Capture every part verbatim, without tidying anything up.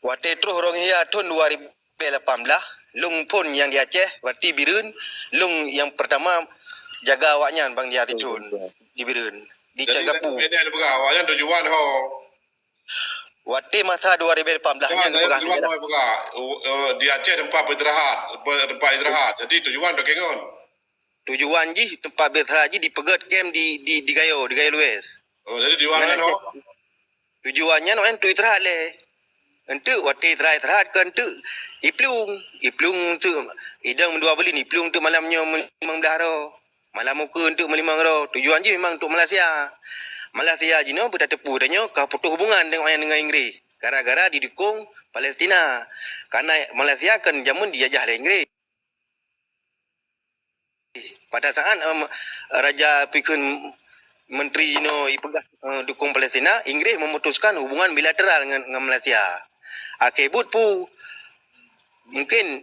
Watée troh Rohingya thon dua ribée lapan blaih, lôn phon nyang di Aceh, berarti Bireuen, lôn nyang peurtama jaga awaknyan bang di Aceh thon, di Bireuen, di Cot Gapu. Jadi, awaknyan tujuan ho. Watée masa dua ribée lapan blaih nyan, tujuan ho peugah, eh, di Aceh tempat beristirahat, tempat istirahat. Jadi tujuan bagaimana? Tujuan jih, tempat beristirahat jih dipeugét kem di, di, di Gayo, di Gayo Luwes. Oh, jadi di mana, no? Tujuan nyan awaknyan untuk istirahat lé. Untuk watée istirahat-istirahat ke untuk iplueng. Iplueng untuk idong dua buleuen, iplueng untuk malam nyoe limong blaih droe. Malam ukeue untuk meulimong droe. Tujuan jih memang untuk Malaysia. Malaysia jinoe beutateupeue tanyoe ka putoh hubungan deungon, deungon Inggris. Gara-gara didukong Palestina. Karena Malaysia kan jameun dijajah lé Inggris. Pada saat, em, Raja Pikun Menteri jinoe ipeugah, eh, dukong Palestina, Inggris memutuskan hubungan bilateral ngon, ngon Malaysia. Akhé buet peue, mungkin,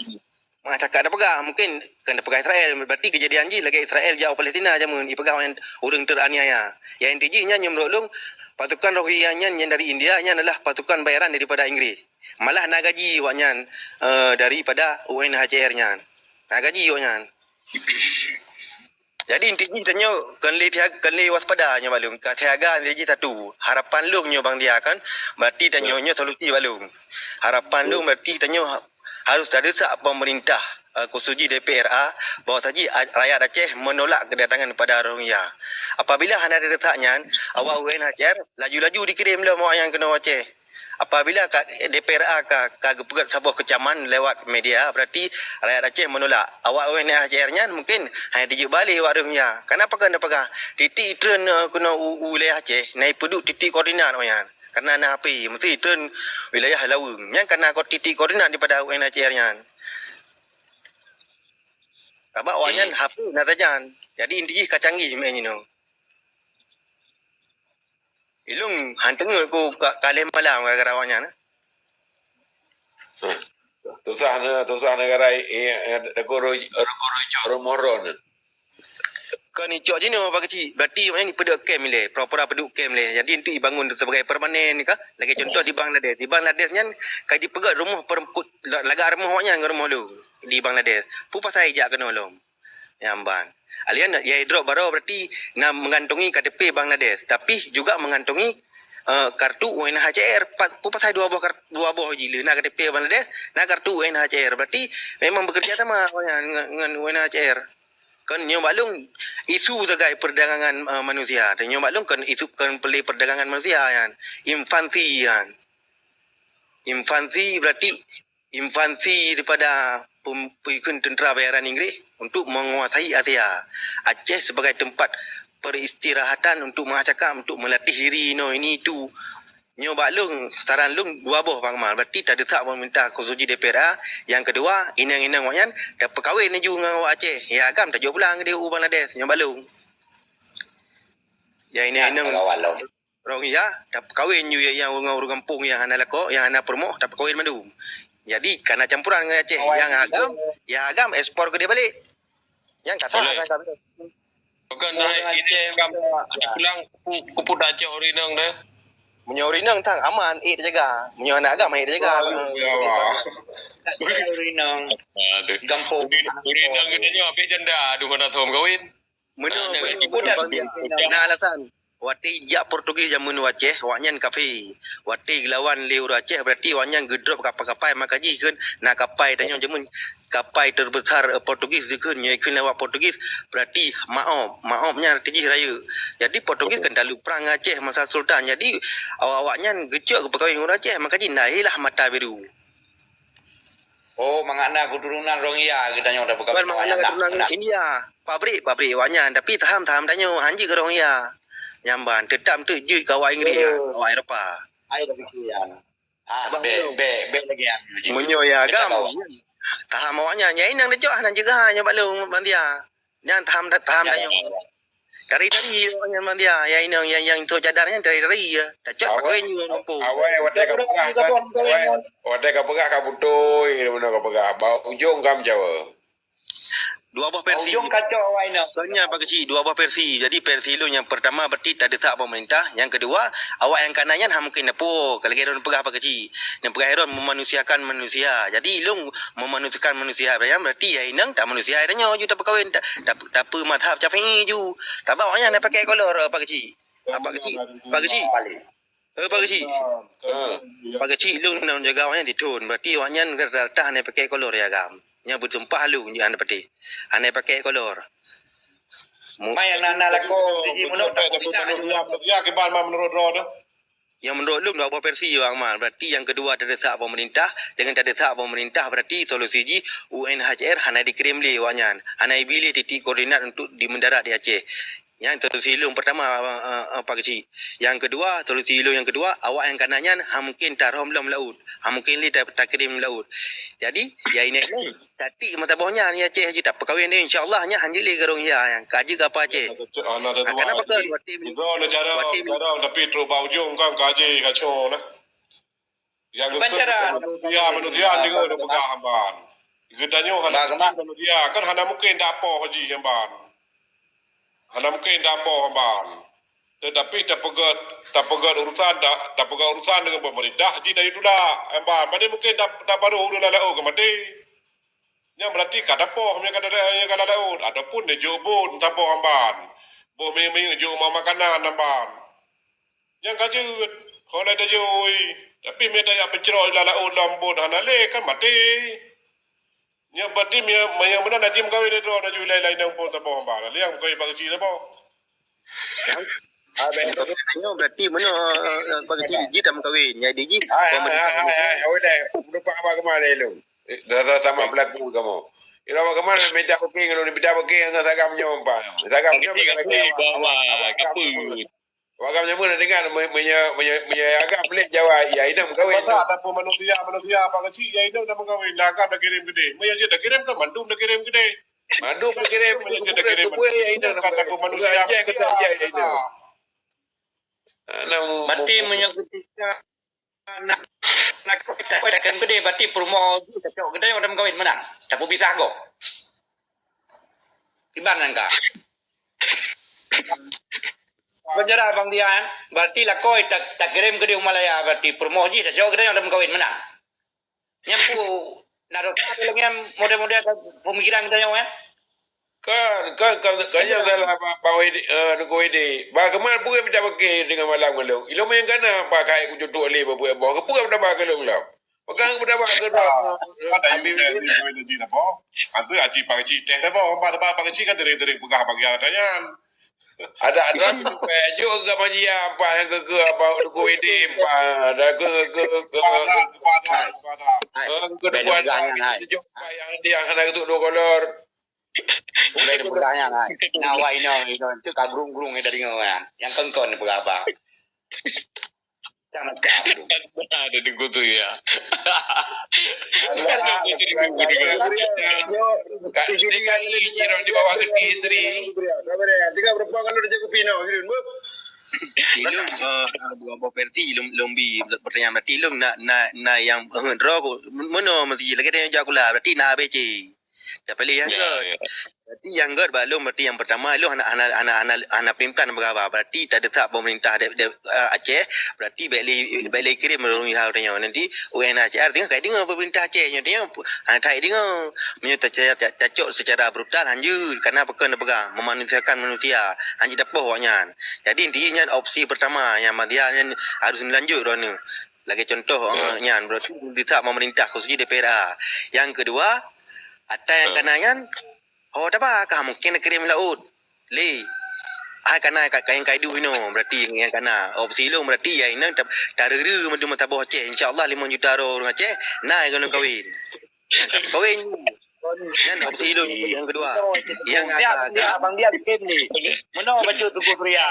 meucakap tapeugah, mungkin kan tapeugah Israel, berarti kejadian jih lagée Israel jak u Palestina jameun ipeugah ureuëng teraniaya. Yang inti jih nyan, menurut lôn, pasukan Rohingya nyan yang dari India nyan adalah pasukan bayaran daripada Inggris. Malah na gaji awaknyan, eh, daripada U N H C R nyan. Na gaji awaknyan. Jadi inti jih tanyoe kon lé siaga, kon lé waspada nyoe bak lôn. Ka siaga inti jih satu. Harapan lôn nyoe bang dia kan, berarti tanyoe nyoe solusi bak lôn. Harapan lôn berarti tanyoe ha-, harus tadesak pemerintah, eh, khusus jih D P R A, bahwa saji a-, rakyat Aceh menolak kedatangan pada Rohingya. Apabila hana tadesak nyan, awak U N H C R laju-laju dikirim lom awaknyan keunoe Aceh. Apabila ka, D P R A ka, ka geupeugét saboh keucaman lewat media, berarti rakyat Aceh menolak. Awak U N H C R nyan mungkin hana jijak balek awak Rohingya. Kenapa keu anda peugah? Titik treun, eh, keunoe u, u wilayah Aceh, na ipeuduek titik koordinat awaknyan. Karena na api, mesti treun wilayah Laweueng. Nyan kana ko titik koordinat daripada U N H C R nyan. Sabab awaknyan H P na sajan. Jadi inti jih ka canggih meu'en jinoe. Ilung han teungeut ku ka, ka lheueh malam gara-gara awaknyan. Tusah ne, tusah negara i, i, i, deguru, deguru cok rumoh ron. Kon icok jinoe Pak Keuchik, berarti awaknyan ipeudeuek kem ilée, pura-pura peuduek kem ilée. Jadi untuk ibangun sebagai permanen ka, lagée contoh di Bangladesh. Di Bangladesh nyan ka dipeugét rumoh per-, lagak rumoh awaknyan ngon rumoh lôn di Bangladesh. Peue pasai ijak keunoe lom? Nyan ban. Alian ya drop baroe berarti na meugantongi K T P Bangladesh, tapi juga meugantongi, eh, kartu U N H C R. Pat-, peue pasai dua boh kar-, dua boh jih lé, na K T P Bangladesh, na kartu U N H C R. Berarti memang bekerja sama awaknyan ngon, ngon U N H C R. Kan nyoe bak lôn isu sagai perdagangan, eh, manusia. Dan nyoe bak lôn kan isu kan peuli perdagangan manusia nyan. Invasi nyan. Invasi berarti invasi daripada pem-, peikun tentera bayaran Inggris untuk menguasai Asia. Aceh sebagai tempat peristirahatan untuk meucakap, untuk melatih diri, inoe ini itu. Nyoe bak lôn, saran lôn dua boh Bang Mal. Berarti tadesak pemerintah khusus jih D P R A. Yang kedua, inong-inong awaknyan tapeukawen laju ngon awak Aceh. Ya agam tajok pulang keudeh u Bangladesh. Nyoe bak lôn. Ya inong-inong. Rohingya, tapeukawen ju nyang ureuëng, ureuëng gampông nyang hana lakoe, nyang hana peurumoh, tapeukawen mandum. Jadi, kana campuran ngon Aceh. Nyang agam, nyang agam ekspor keudeh balek. Nyang kata. Boleh. Kan, hai, ini agam, ada pulang, ku, ku pun dah cok ureuëng inong dah. Meunyoe ureuëng inong tang aman, ék jaga. Meunyoe aneuk agam, ék jaga. Ureuëng inong. Aduh. Gampông. Ureuëng inong kita nyoe habis janda, aduh, mana thom kawin. Meunyoe, ah, meunyoe, meunyoe, na alasan. Watée jak Portugis jameun u Aceh, awaknyan kafé. Watée geulawan lé ureuëng Aceh, berarti awaknyan geudrop kapai-kapai, maka jih kheun na kapai tanyoe jameun kapai terbesar, eh, Portugis dikheun, nyoe kheun lewat Portugis, berarti maob. Maob nyan arti jih rayeuk. Jadi Portugis kan takluk prang ngon Aceh masa Sultan. Jadi awak-awaknyan geucok geupeukawen ngon ureuëng Aceh, maka jih lahirlah Mata Biru. Oh, mangat na keturunan Rohingya geutanyoe dah bukan. Bukan mangat na keturunan India. Pabrik, pabrik awaknyan, tapi taham-taham tanyoe hanjeuet keu Rohingya. Nyamban, tetap tu jeuet keu awak Inggris, oh, awak Eropa. Ai dah fikir ya. Ah, bek, bek, bek lagi ya. Meunyoe ya agam. Taham awaknyan, nyai nang dejok hana jeuet keu ha nyoe bak lôn bandia. Nyan taham, taham tanyoe. Tari-tari awaknyan bandia, ya inong, yang, yang tok cadar nyan tari-tari ya. Tacok pakai nyoe mampu. Awai, watée ka peugah kan, awai, watée ka peugah ka beutôi, meunoe ka peugah. Bak ujong ka menjawab. Dua boh versi. Ujong kacau awak inong. Soalnya Pak Keuchik, dua boh versi. Jadi versi lôn nyang pertama berarti tadesak pemerintah, nyang kedua awak nyang kana nyan ha mungkin na po, ka lagèe droeneuh peugah Pak Keuchik. Nyang peugah droeneuh memanusiakan manusia. Jadi lôn memanusiakan manusia, berarti ya inong tak manusia tanyoe ju tapeukawen, ta, ta, tapeumazhab Syafi'i ju. Sabab awak nyan hana pakai kolor Pak Keuchik. Ah, Pak Keuchik, Pak Keuchik. Eh, Pak Keuchik. Ha. Pak Keuchik lôn na jaga awak nyan titun. Berarti awak nyan rata-rata hana pakai kolor ya agam. Nyan beutumpah lôn je hana pakai. Hana pakai kolor. Mu- Mai na na lakoe siji menurut tak bisa. Manusia, manusia kiban ma menurut droe tu. Yang menurut lôn dua boh versi Bang Mal. Berarti yang kedua tadesak pemerintah, dengan tadesak pemerintah berarti solusi jih U N H C R hana dikirim lé awak nyan. Hana ibi lé titik koordinat untuk di mendarat di Aceh. Nyan solusi lôn pertama, eh, eh, Pak Keuchik. Yang kedua, solusi lôn yang kedua, awak nyang kana nyan ha mungkin tarhom lom laôt. Ha mungkin lé ta, takirim laôt. Jadi, ya inong lôn, tatik mata boh nyan ya Aceh jeuet tapeukawen deh, insya Allah nyan hanjeuet lé garong ya nyan. Ka jeuet gapa Aceh. Ah, na tetua. Kenapa kan? Berarti, berarti, tapi trok bak ujong kan kaji kacau nah. Nyang geukheun manusia, manusia deungoe lôn peugah amban. Geutanyoe hana manusia, kan hana mungken tapoh jih amban. Hana mungken tapoh amban. Tetapi tapeugèt, tapeugèt urusan, ta, tapeugèt urusan deungon pemerintah, jih tayue tulak amban. Pane mungken ta, tabarô ureueng lam laôt ka maté. Nyan berarti ka tapoh, meunyo ka da-, meunyo ka lam laôt, ataupun neujok bot tapoh amban. Boh minyeuk-minyeuk jok ma makanan amban. Nyan ka jeuet, ho lé tajui. Tapi meunyo tajak peucrok lam laôt lam bot hana lé, kan maté. Nyan berarti meunyo, meunyo meunan na jimeukawen droe, na jui laén-laén nyang phon tapoh amban. Lé nyang meukawen bak keuchik tapoh. Nyoe berarti meunoe, eh, eh, bak keuchik jih tameukawen. Jadi jih, hai, hai, pemerintah hai, hai, Malaysia. Hai, hai, awai deh. Meunurot Pak Abang keumalé lôn. Eh, sama-sama pelaku kamoe. Ira Abang keumalé minta booking lôn, minta booking ngon sagam nyoe, Pak. Sagam nyoe bukan lagèe awak, awak, awak agam nyoe. Awak agam nyoe na deungon, me-, meunyo, meunyo, meunyo agam lé Jawa, ya, inong meukawen. Betul, ataupun manusia, manusia bak keuchik, ya, inong dah meukawen. Nah, agam dah kirim keudéh. Meunyo jeuet dah kirim kan, mandum dah kirim keudéh. Mandum dah kirim, meunyo jeuet dah kirim, mandum. Ya, inong dah meukawen. Manusia, ya, inong. Berarti meunyo ketika na, na, na, na, berarti peurumoh jih tacok geutanyoe tameukawen meunan. Tapeubisah gob. Kiban nyan ka. Penjara Bang Dian, berarti lakoe ta, takirém keudéh u Malaya, berarti peurumoh jih tacok geutanyoe tameukawen meunan. Nyan peue na dosa lagèe nyan model-model pemikiran geutanyoe, kan? Kan, kan, kan, kan nyang salah Bang, Bang Wede, eh, Teungku Wede. Bah Kemal peue minta beuke deungon malam ngon lôn. Ilôn meunyang kana pakai kucutuk lé beubuet boh. Peue minta beuke lôn lom? Pegang minta beuke lôn. Kan Abi Wede. Antu aci pakcik teh teuboh, empat tempat pakcik kan tering-tering peugah bagi anak nyan. Ada, ada, jok ke majia empat yang ke, ke apa, Teungku Wede empat. Ada ke, ke, ke, ke, ke, ke, Teungku Wede empat yang dia hana ketuk dua kolor. Boleh dipeugah nyan, kan? Nah, awak inoe, inoe, tu ka grung-grung yang tadi ngan. Yang kengkon ni peugah apa? Jangan macam tu. Ada di kutu ya. Ada seribu. Kak, ini kan ini, di bawah ke istri. Tinggal berapa kalau dia jaga pina, gitu, bu? Ilung, eh, dua boh versi ilung, ilung bi pertanyaan berarti ilung na, na, na yang, eh, droe ku, meunoe mesti lagèe dia jak kula, berarti na A B C. Dah pilih yang ya, good. Ya. Berarti yang good bak lôn, berarti yang pertama, lôn hana, hana, hana, hana, hana pelimtan beuraba. Berarti tadesak pemerintah de, de, eh, Aceh, berarti bèk lé, bèk lé kirim ureueng U N H C R nyoe. Nanti U N H C R teungoh kai deungoe pemerintah Aceh nyoe, teungoh hana kai deungoe. Meunyoe ta, ta, ta, tacok secara brutal, hanjeuet, karena pakon tapeugah, memanusiakan manusia, hanjeuet tapoh awak nyan. Jadi, inti nyan opsi pertama nyang Bang Dian nyan harus dilanjut droeneuh. Lagèe contoh, ya, eh, nyan, berarti desak pemerintah, khususnya D P R A. Yang kedua, ata nyang, eh, kana nyan, oh, tabah, ka mungkin kirim laôt. Lé. Hai kana ka, ka nyang kaidu inoe, berarti nyang kana. Opsi lôn berarti ya inong ta, tareureu mandum mata boh Aceh. Insya Allah limong juta droe ureueng Aceh, na keuneuk kawin. Kawin. Nyan opsi lôn yang kedua. Yang siap, agak, siap, Bang Dian, game ni. Meunoe bacut Teungku Surya.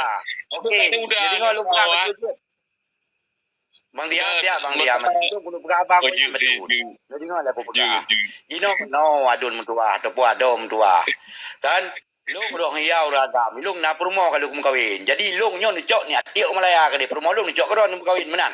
Okey. Jadi, ngau lôn peugah bacut tu. Bang Dian, siap, Bang Dian. Itu guna peugah abang, oh, yang betul. Jadi, ngau lah aku peugah. Inoe meunoe aduen meutuah, ataupun adoe meutuah. Kan? Lôn roh ya ureueng agam. Lôn na peurumoh ka lôn meukawen. Jadi, lôn nyoe neucok ni atiek Malaya keudéh. Peurumoh lôn neucok keudroe meukawen meunan.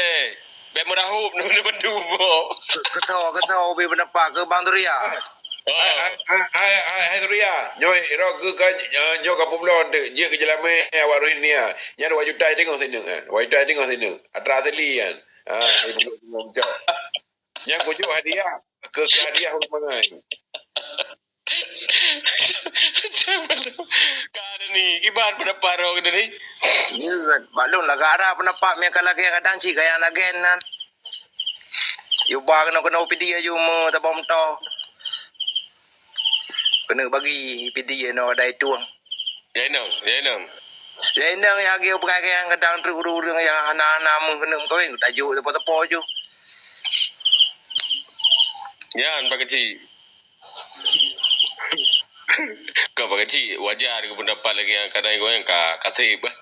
lé. Bèk meurahop nyoe bandum boh. Ke-, keutho, keutho ubé peundapat keu Bang Surya. Oh. Hai, hai, hai, hai, hai Surya, nyoe irok keu ka, nyoe, nyoe ka peubloe teuk, jeuet keu jeulamé awak Rohingya. Nyan dua juta teungoh sineuk kan. Dua juta teungoh sineuk. Atra asli kan. Ha, ibu teungoh cok. Nyan kujok hadiah, keu, keu hadiah ureueng mangai. Ka ada ni, kiban peundapat droe keuh ni. Nyan, bak lôn lagak ada peundapat meuka lagèe kadang cit gaya lagèe nyan. Yuba keunoe-keunoe P D A ju meu tabom to. Keuneuk bagi P D A nyoe dai tueng. Ya inong, ya inong. Ya inong ya geu peugah nyang kadang ureueng-ureueng nyang hana-hana meukeunong kawin, tajuk tepo-tepo ju. Nyan pakcik. Ka pakcik, wajar keu peundapat lagèe nyang kadang goyang ka kasih bah.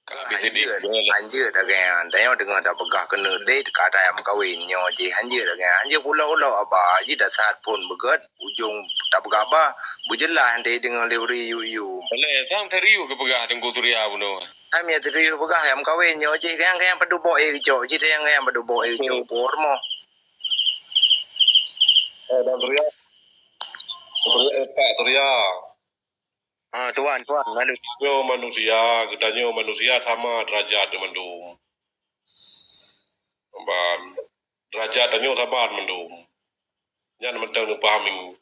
Ka habis sedih. Hanjeuet, hanjeuet lagèe nyan. Tanyoe deungoe tapeugah keuneuk lé ka ada nyang meukawen nyoe jih hanjeuet lagèe nyan. Hanjeuet pulo-pulo haba jih dasar phon beugèt ujong tapeugah haba beujeulaih han teudeungoe lé ureueng yu-yu. Boleh, sang serius keu peugah Teungku Surya bunoe. Am ya serius peugah nyang meukawen nyoe jih nyang nyang padub boh éh geucok jih nyang nyang padub boh éh geucok por mo. Eh, Bang Surya. Surya, eh, Pak Surya. Ha, tuan, tuan, lalu. Nyoe manusia, geutanyoe manusia sama derajat deungon mandum. Ban derajat tanyoe sama deungon mandum. Nyan mantong neupahami.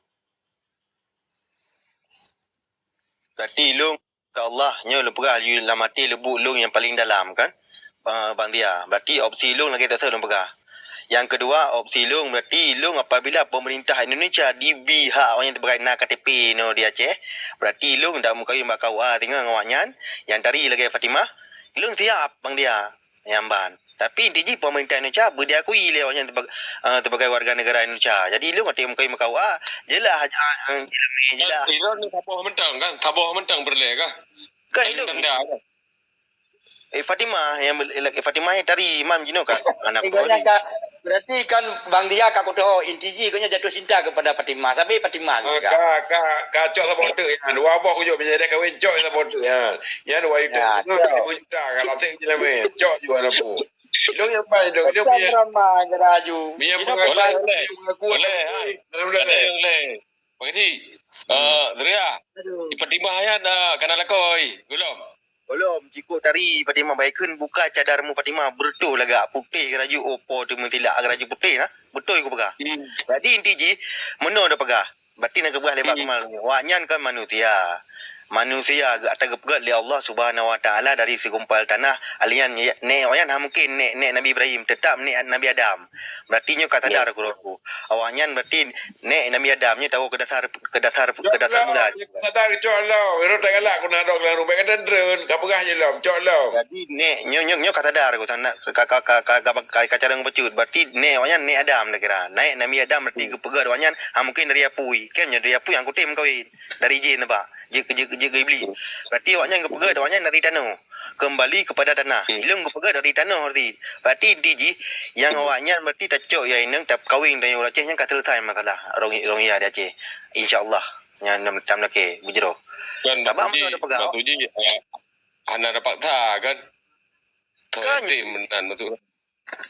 Berarti lôn, insya Allah, nyoe lôn peugah lam até lubuk lôn nyang paleng dalam kan, Bang Tia. Berarti opsi lôn lagèe taseu lôn peugah. Nyang keudua, opsi lôn berarti lôn apabila pemerintah Indonesia dibi hak awaknyan sibagai na K T P nyoe di Aceh, berarti lôn dak meukawen bak K U A singoh ngon awaknyan nyang tari lagèe Fatimah, lôn siap, Bang Tia. Nyang ban. Tapi inti jih pemerintah Indonesia beu diakui lé awaknyan sebagai, eh, sebagai warga negara Indonesia. Jadi lôn watèe meukawen bak K U A, jeulaih, ah, eh, jeulaih. Ilôn ni saboh mantong kan? Saboh mantong peureulèe kah? Kan ilôn. Tanda kan? Eh, Fatimah nyang, eh, Fatimah nyang tari imam jinoe kan? Anak. Eh, gobnyan ka, berarti kan Bang Tia ka kutoh inti jih gobnyan jatuh cinta kepada Fatimah. Sabe Fatimah. Ah, juga. Ka, ka, ka cok saboh teuk nyan. Dua boh kujok meunyo dak kawen cok saboh teuk nyan. Nyan dua juta. Ya, cok. Lima juta ka lasek jeulamé. Cok juga na pu. Ilôn nyang pai, ilôn, ilôn punya. Ramai ngeraju. Minyak pengaku, boleh, boleh. Minyak pengaku. Boleh, ada ha. Boleh, boleh. Ada yang boleh. Pak Haji, eh, Surya, aduh. Di Fatimah nyan, eh, ka na lakoe, belum? Belum, jikuk tari Fatimah baikun buka cadarmu Fatimah, beureutoh lagak putéh geuraju, oh, po teuh meutilak geuraju putéh nah. Beutôi kupeugah. Hmm. Jadi inti jih, meunoe tapeugah. Berarti na geupeugah lé Bang Kemal nyoe. Awaknyan kan manusia. Manusia geu-, ata geupeugöt lé Allah Subhanahu Wa Taala dari segumpal tanah. Alian nèk awaknyan han mungken nèk, nèk Nabi Ibrahim, tetap nèk Nabi Adam. Berarti nyoe ka sadar keu droe. Awaknyan berarti nèk Nabi Adam nyoe tawoe keu dasar, keu dasar, keu dasar mula. Sadar keucok lom, irot tak galak keu na dok lam rumoh, ka tendreun, ka peugah je lom, cok lom. Jadi nèk nyoe, nyoe, nyoe ka sadar keu sana, ka, ka cara bacut. Berarti nèk awaknyan nèk Adam dah kira. Nèk Nabi Adam berarti geupeugah awaknyan, ha, mungken dari apui. Kan nyoe dari apui nyang kutem kawin. Dari jin nampak. Jeuet, jeuet, jeuet keu Iblis. Berarti awaknyan geupeugah awaknyan dari tanoh. Kembali kepada tanah. Hmm. Ilôn geupeugah dari tanoh berarti. Berarti inti jih, nyang awaknyan berarti tacok ya inong, takawen dan ureueng Aceh nyan ka selesai masalah rong, rong ya di Aceh. Insya Allah. Nyan nam, tam laki bujroh. Kan, tabang maksud jih, maksud jih, eh, hana dapat tha kan? Kan. Meunan maksud.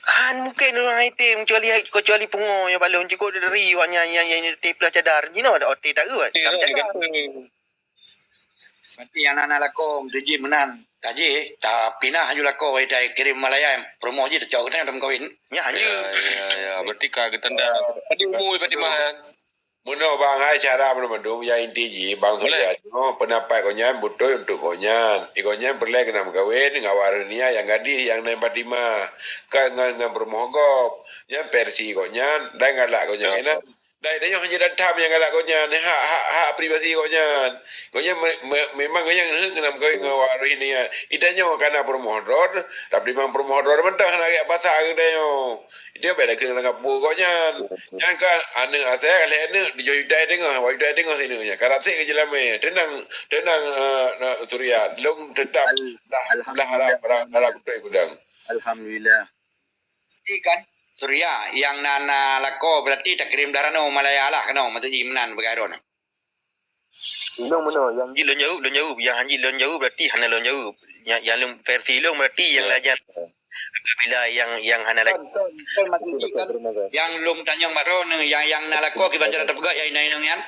Han mungken ureueng item, kecuali, kecuali pungo nyang paleng cukôp dari awaknyan nyang, nyang, nyang tiep lah cadar. Jinoe ada oté tak geuh. Iya, dalam cadar. Berarti nyang na, na lakoe meutuji meunan. Taji, tapinah aju lakoe, ita kirém Malaya, peurumoh jih tacok keunan lam kawin. Ya, hanya. Ya, ya, ya. Berarti ka geutanda. Tadi umur Fatimah. Meunoe bang, hai cara meunoe mandum, nyang inti jih bang Surya nyoe, pendapat gobnyan beutôi untuk gobnyan. Gobnyan peureulèe keunan meukawen ngon awak Rohingya nyang gadis nyang nan Fatimah, kon ngon, ngon peurumoh gob. Nyan versi gobnyan dan galak gobnyan keunan. Dan tanyoe hana jeuet that nyang galak gobnyan, hak, hak, hak privasi gobnyan. Gobnyan me-, me-, memang gobnyan heuet keunan meukawen ngon awak Rohingya. Tanyoe kana peurumoh droe, tapi memang peurumoh droe mantong hana gèt pasal keu tanyoe. Dia bèk lakèe lam kapu gobnyan. Nyan kan aneuk asèe, lhèe aneuk, tujoh juta teungoh, dua juta teungoh sineuk nyan. Ka rasek keu jeulamé. Teunang, teunang, eh, Surya. Lôn teutap blah, blah harap, harap, harap beutôi kudang. Alhamdulillah. Berarti kan, Surya, nyang na, na lakoe berarti takirém blah ranoe Malaya lah keunoe, maksud jih meunan beugai droeneuh. Inong meunoe, nyang jeuet lôn jaweueb, lôn jaweueb. Nyang han jeuet lôn jaweueb, berarti hana lôn jaweueb. Nyang, nyang lôn versi lôn, berarti nyang lajah. Apabila nyang, nyang hana lajah. Kon, kon, kon, maksud jih kan, nyang lôn tanyong bak droeneuh, nyang, nyang na lakoe kiban cara tapeugah, ya, inong-inong nyan.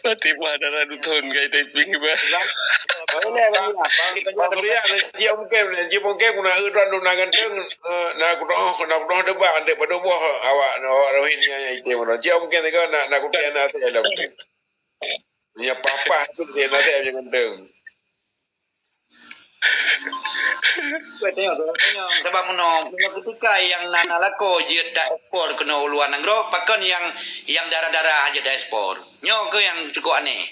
Berarti mah dah duthon kai typing bah. Boleh, boleh. Bang Surya, jih mungken, jih mungken guna eu droen na ganteng. Eh, na kudoh, na kudoh debat, andai pada boh awak, awak Rohingya nyang item orang. Cik mungkin tengok nak, nak kupiah na saya dalam. Nya papah tu dia na saya jangan deng. Tengok, tengok. Sebab meunoe, meunoe ketika nyang na, na lakoe jeuet ta ekspor keunoe luar nanggroe, pakon nyang, nyang dara-dara jeuet ta ekspor. Nyoe ke nyang cukup aneh.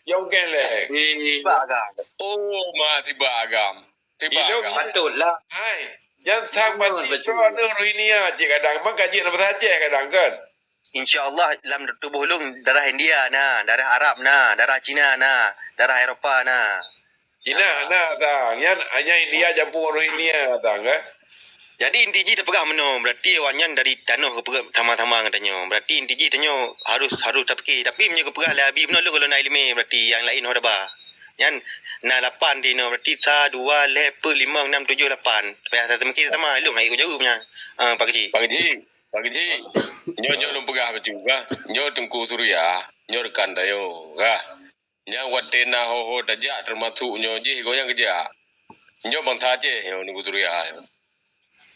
Jauh kan leh. Tiba agam. Oh, ma tiba agam. Tiba agam. Patutlah. Hai, nyang sang pasti droeneuh Rohingya cit kadang. Bang kaji nama saja kadang kan. Insya Allah lam tuboh lôn darah India na, darah Arab na, darah Cina na, darah Eropa na. Cina na tang. Nyan hanya India campur Rohingya tang kan. Jadi inti jih tapeugah meunoe, berarti awaknyan dari tanoh geupeugah sama-sama ngon tanyoe. Berarti inti jih tanyoe harus, harus tapike. Tapi meunyoe geupeugah lé Abi meunoe lôn gohlom na ileumé, berarti nyang laén ho daba. Nyan na lapan di inoe, berarti sa, dua, lhèe, peuet, limong, nam, tujoh, lapan. Payah tateumeuki sama, ilôn hai ku jaweueb nyan. Ah, Pak Keuchik. Pak Keuchik, Pak Keuchik. Nyoe, nyoe lôn peugah bacut, kah. Nyoe Teungku Surya, nyoe rekan tanyoe, kah. Nyang watèe na ho-ho tajak, teumasuk nyoe jih gobnyan geujak. Nyoe bansa Aceh nyoe, Teungku Surya nyoe.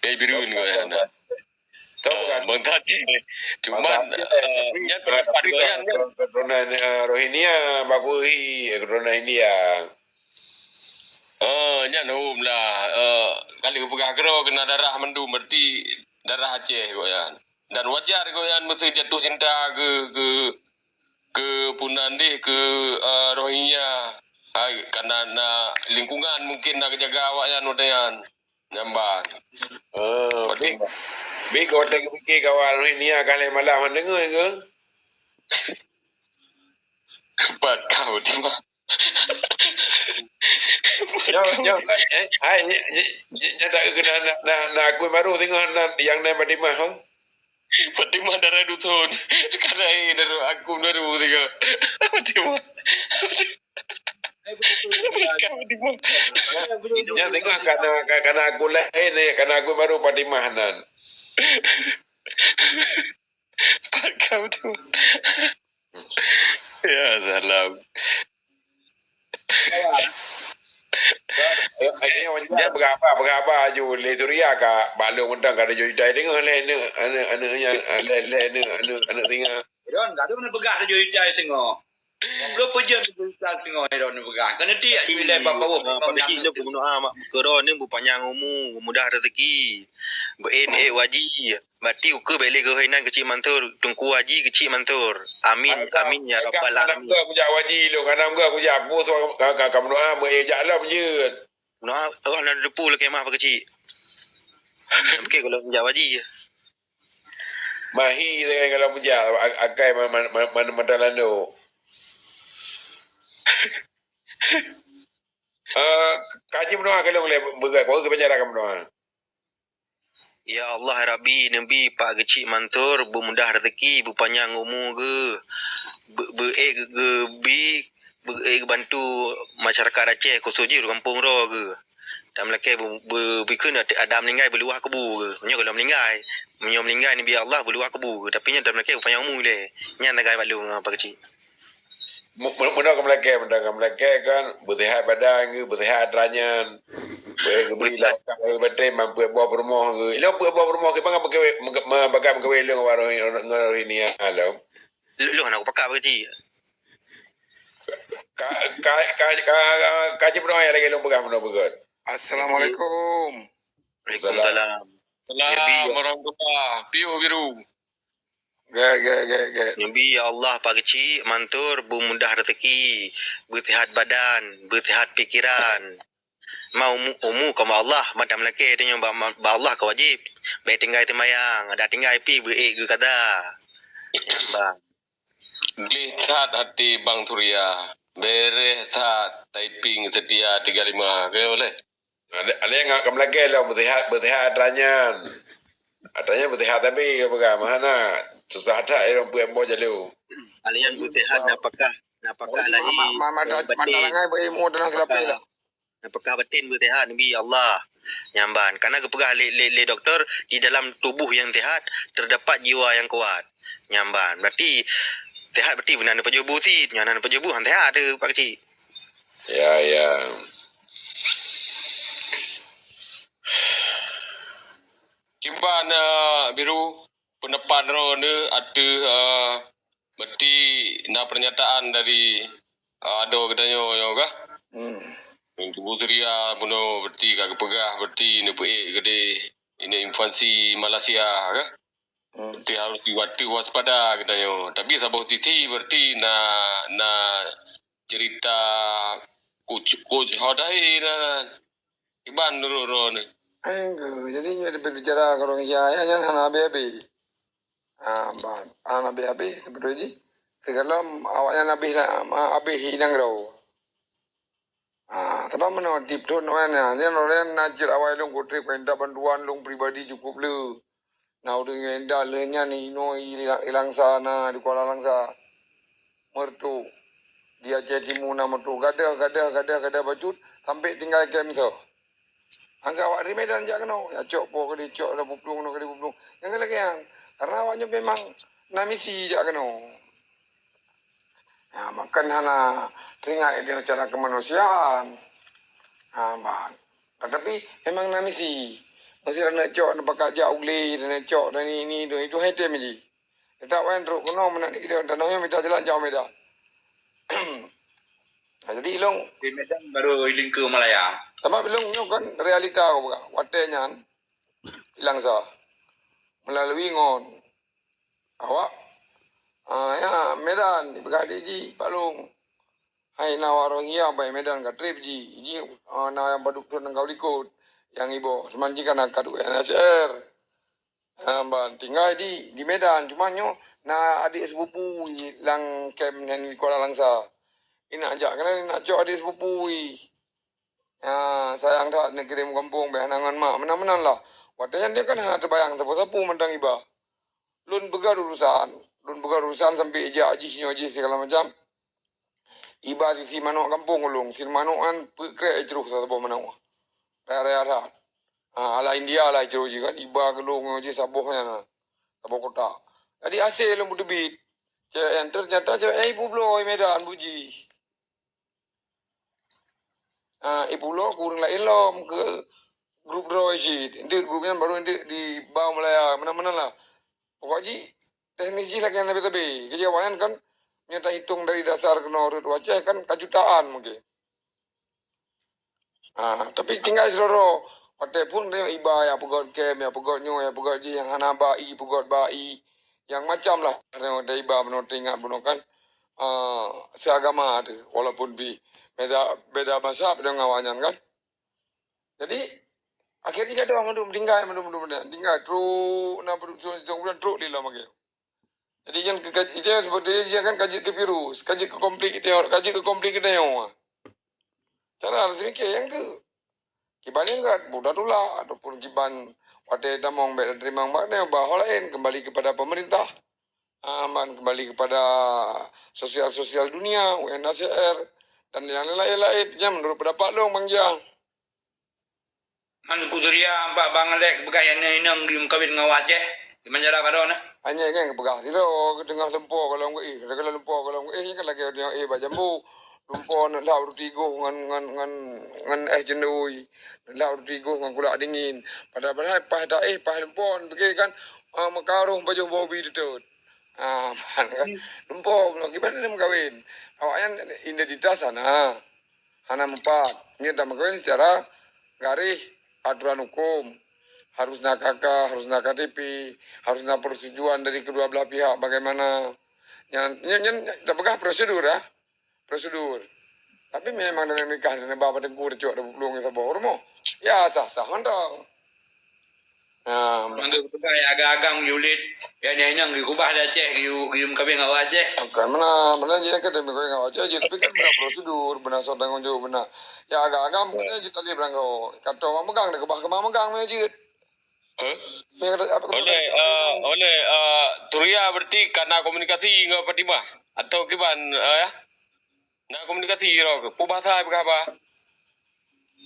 Pei Bireuen gobnyan na. Tahu kan? Bansa Aceh. Cuman, eh, tapi, nyan pendapat tapi gobnyan, kan? Keturunan, eh, Rohingya, bagus hi, keturunan India. Oh, nyan hom lah. Eh, ka lheueh peugah keudroe keunan darah mandum, berarti darah Aceh gobnyan. Dan wajar gobnyan meuseu jatuh cinta keu, keu, keu punan deh, keu, eh, Rohingya. Hai, karena na lingkungan mungkin na geujaga awaknyan watèe nyan. Nyan ban. Ah, Fatimah. Bik, bik watèe geupike kawan Rohingya ka lhèe malam han deungoe ke? Pat ka Fatimah. Nyoe, nyoe, eh, ai, nyoe, nyoe, nyoe, nyoe dak keunan na, na, na akun baru singoh nan, nyang nan Fatimah, ho? Fatimah darah dusun. Kadang, eh, darah akun baru singoh. Fatimah. Ai, betul. Fatimah. Nyan singoh kana, ka-, kana akun laén, eh, kana akun baru Fatimah nan. Pat ka Fatimah. Ya salam. Akhirnya orang cakap, "Apa khabar, apa khabar?" Aju lé Suria ka bak lôn mantong ka tujoh juta deungoe lé aneuk, aneuk, aneuk nyan, lé, lé aneuk, aneuk, aneuk singa. Don, ka dong neupeugah tujoh juta singoh. Dua puluh peujeuen tujoh juta singoh, don neupeugah. Keuneuk tiek ju ilèe bak pawöh. Tapi, ah, Pak Keuchik, lôn peunoh, ah, mak, keu droeneuh beupanyang umu, beumudah rezeki, beu-ék, ék waji. Berarti ukeue bèk lé geuhôi nan Keuchik Mansur, Teungku Haji Keuchik Mansur. Amin, amin, ya rabbal alamin. Hana meukeue kujak Haji lôn, hana meukeue kujak. Peue soe ka, ka, ka meudoa, meuék jak lom jeuet. Meudoa, Allah na teupeue lakèe mah Pak Keuchik. Mungkin kalau jak Haji. Mahi dengan kalau meuja, a-, akai ma-, ma-, ma-, ma-, mata lando. Eh, kaji meudoa ka lôn lé beugai, peue keu penjara ka meudoa. Ya Allah, ya Rabbi, neubi Pak Keuchik Mansur beumudah rezeki, beupanyang umu geuh, beu-, beu-ék geubi, beu-ék geubantu masyarakat Aceh, khusos jih ureueng gampông droe geuh. Tameulakèe beu-, beu-, beukheun ada meuninggai beuluwah kubu geuh. Meunyoe gohlom meuninggai, meunyoe meuninggai neubi Allah beuluwah kubu geuh, tapi nyan tameulakèe beupanyang umu lé. Nyan tagai bak lôn, Pak Keuchik. Mu-, mu-, meunoe ka meulakèe, meunoe ka meulakèe kan, beuseuhat badan geuh, beuseuhat atra nyan. Beu-ék geubi lapkah, beu-ék batén, man peuet boh peurumoh geuh. Ilôn peuet boh peurumoh geuh, bang, beukeue-, meuke-, me-, baka meukeue lôn ngon Rohi-, ngon Rohini lom. Lôn hana kupakat Pak Keuchik. Ka, ka, ka, ka, ka cit meudoa lagèe lôn peugah meunoe beugöt. Assalamualaikum. Waalaikumsalam. Salam warahmatullah. Piôh biru. Gèt, gèt, gèt, gèt. Neubi, ya Allah, Pak Keuchik Mansur beumudah rezeki, beuseuhat badan, beuseuhat pikeran. Ma umu, umu ka bak Allah, mantong lakèe tanyoe bak, bak Allah ka wajéb. Bèk tinggai seumayang, dak tinggai pih beu-ék geuh kada. Nyan ban. Gleh that até Bang Surya. Beureh that, Taiping Setia tiga lima. Oke, boleh? Ada, ada nyang ka meulakèe lom, beuseuhat, beuseuhat atra nyan. Atra nyan beuseuhat tapi, ka peugah, meuhana. Susah that, irong peuet boh jalô. Alian beuseuhat, napakah, napakah lahé, ma-, ma-, ma-, batin. Mata langai beuilmu dan selapih lah. Napakah batin beuseuhat, neubi, ya Allah. Nyan ban. Karena geupeugah lé, lé, lé doktor, di dalam tubuh yang sehat, terdapat jiwa yang kuat. Nyan ban. Berarti, sehat berarti beuna neupajoh bu cit. Nyan hana neupajoh bu, han sehat tu, Pak Keuchik. Ya, ya. Kiban, eh, Biru, pendapat droeneuh ateueh, eh, berarti na pernyataan dari, eh, adoe geutanyoe nyoe kah? Hmm. Tubuh Suria bunoe berarti ka geupeugah berarti neupeuék keudéh inai infansi Malaysia kah? Hmm. Berarti harus diwaspada geutanyoe. Tapi saboh sisi berarti na, na cerita kuc-, kuc hodai na. Kiban nurut droeneuh. Enggak, jadi nyoe berbicara keu ureueng Indonesia, ya, nyan hana habéh-habéh. Ah, ban, hana habéh-habéh, sebetulnya jih. Sigohlom awaknyan habéh la-, ma-, habéh inong droe. Ah, sabab meunoe tiep thon awaknyan, nyan lôn na cit awai lôn kutrép keu minta bantuan lôn pribadi cukup le. Na ureueng nyang dak lheueh nyan inoe i, i Langsa na di Kuala Langsa. Meureutok. Di Aceh Timu na meutuh gadeuh, gadeuh, gadeuh, gadeuh bacut, sampai tinggai kem soe. Angka awak dari Medan jak keunoe, ya cok po keunoe, cok ada bublueng, keunoe keunoe bublueng. Nyang lagèe nyan. Karena awak nyoe memang na misi jak keunoe. Ha, bahkan hana teringat itu secara kemanusiaan. Ha, bah. Tetapi memang na misi. Mesti ada nak cok, nak pakat jak ugli, ada nak cok, ada ni, ni, itu, itu high time ji. Tetap kan trok keunoe meunan di tanoh nyoe mita jalan jauh Medan. Nah, jadi ilong Di Medan baru ilingke Malaya. Sama ilong nyoe kan realita kau pegang. Watèe nyan ilang sa melalui ngon awak, ah, ya, Medan dipeugah di ji Pak Long. Hai na warong ya bai Medan ka trip ji. Ji, ah, na yang baduk tu nang kau likot yang ibo. Seman ji kan angkat U N S R. Ah, ban tinggai di, di Medan. Cuma nyoe na adik sepupu lam kem nyan di Kuala Langsa. Ina jak kena nak cok adik sepupu i. Ah, sayang that nak kirim gampông beh hana ngon mak. Meunan-meunan lah. Watèe nyan dia kan hana terbayang sapu-sapu mandang iba. Lôn peugah urusan. Lôn peugah urusan sampai ijak jih nyoe jih segala macam. Iba sisi manok gampông ulôn. Sisi manok kan peukrek ijroh saboh manok. Raya-raya that. Ha, ala India lah ijroh jih kan. Iba keu lôn nyoe jih saboh nyan. Saboh kotak. Jadi hasil lôn beuteubiet. Cewek yang ternyata cewek yang ibu bloe Medan buji. Ah, ipulo ku ureueng laén lom keu grup droe cit. Enteuk grup nyan baru enteuk di bawah Malaya, meunan-meunan lah. Pokok jih, teknik jih lagèe nyan sabe-sabe. Keujeuet awaknyan kan, nyoe tahitong dari dasar keunoe rot u Aceh kan ka jutaan mungken. Ah, tapi tinggai sidroe-droe. Watèe phon tanyoe iba ya peugöt kem, ya peugöt nyoe, ya peugöt jih, nyang hana ba i, peugöt ba i. Nyang macam lah. Tanyoe iba bunoe teuingat bunoe kan, ah, seagama teuh, walaupun pih beda, beda mazhab deungon awaknyan kan. Jadi, akhirnya gadoh mandum, tinggai mandum, mandum, mandum. Tinggai trok na produksi sitong bulan trok lé lom lagèe. Jadi, nyan ke, ke, itu yang seperti itu kan ka jeuet keu virus, ka jeuet keu konflik itu, ka jeuet keu konflik itu nyoe. Cara harus mikir yang ke kiban yang kat, budak tulak, ataupun kiban watèe tamong bèk teurimong bak nyoe, bah laén kembali kepada pemerintah. Aman kembali kepada sosial-sosial dunia, U N H C R, dan yang lain-lain. Nyan menurut pendapat long, Bang Jang. Man Teungku Surya, bak Bang Alek peugah inong geumeukawen ngon awak Aceh. Di Banjarab adoe na. Hanya kan peugah sidroe, teungoh lumpo golom geuéh, kadang lumpo golom geuéh kan lagèe ureueng éh bak jambu. Lumpo neulhak ruti goh ngon, ngon, ngon, ngon éh jeundui. Neulhak ruti goh ngon kulak dingin. Padahai paih taéh, paih lumpo, pikir kan, ah, meukaroh pajoh bau bi teutôt. Ah, kan. Lumpo, kiban na meukawen. Awaknyan identitas hana. Hana meupat. Nyoe tameukawen secara garéh aturan hukum. Harus na K K, harus na K T P, harus na persetujuan dari kedua belah pihak bagaimana. Nyan, nyan, nyan tapeugah prosedur, ah. Prosedur. Tapi memang dalam nikah dan ba padengku tacok ada bubulong saboh rumoh. Ya, sah-sah mantong. Nah, mangga peugah ya agam-agam geuyue ulét, ya nyan inong geukubah di Aceh, geuyue, geuyue meukawen ngon awak Aceh. Bukan meunan, meunan jih kan meukawen ngon awak Aceh jih, tapi kan beuna prosedur, beuna soe tanggong jaweueb beuna. Ya agam-agam meunan jih tali beurangkaho. Kata awak meugang, dikeubah keumah meugang meunan jih. Huh? Oleh, eh, oleh, eh, Turia berarti ka na komunikasi ngon Fatimah atau kiban, eh, ya? Na komunikasi roh keuh. Peue bahasa peugah bah?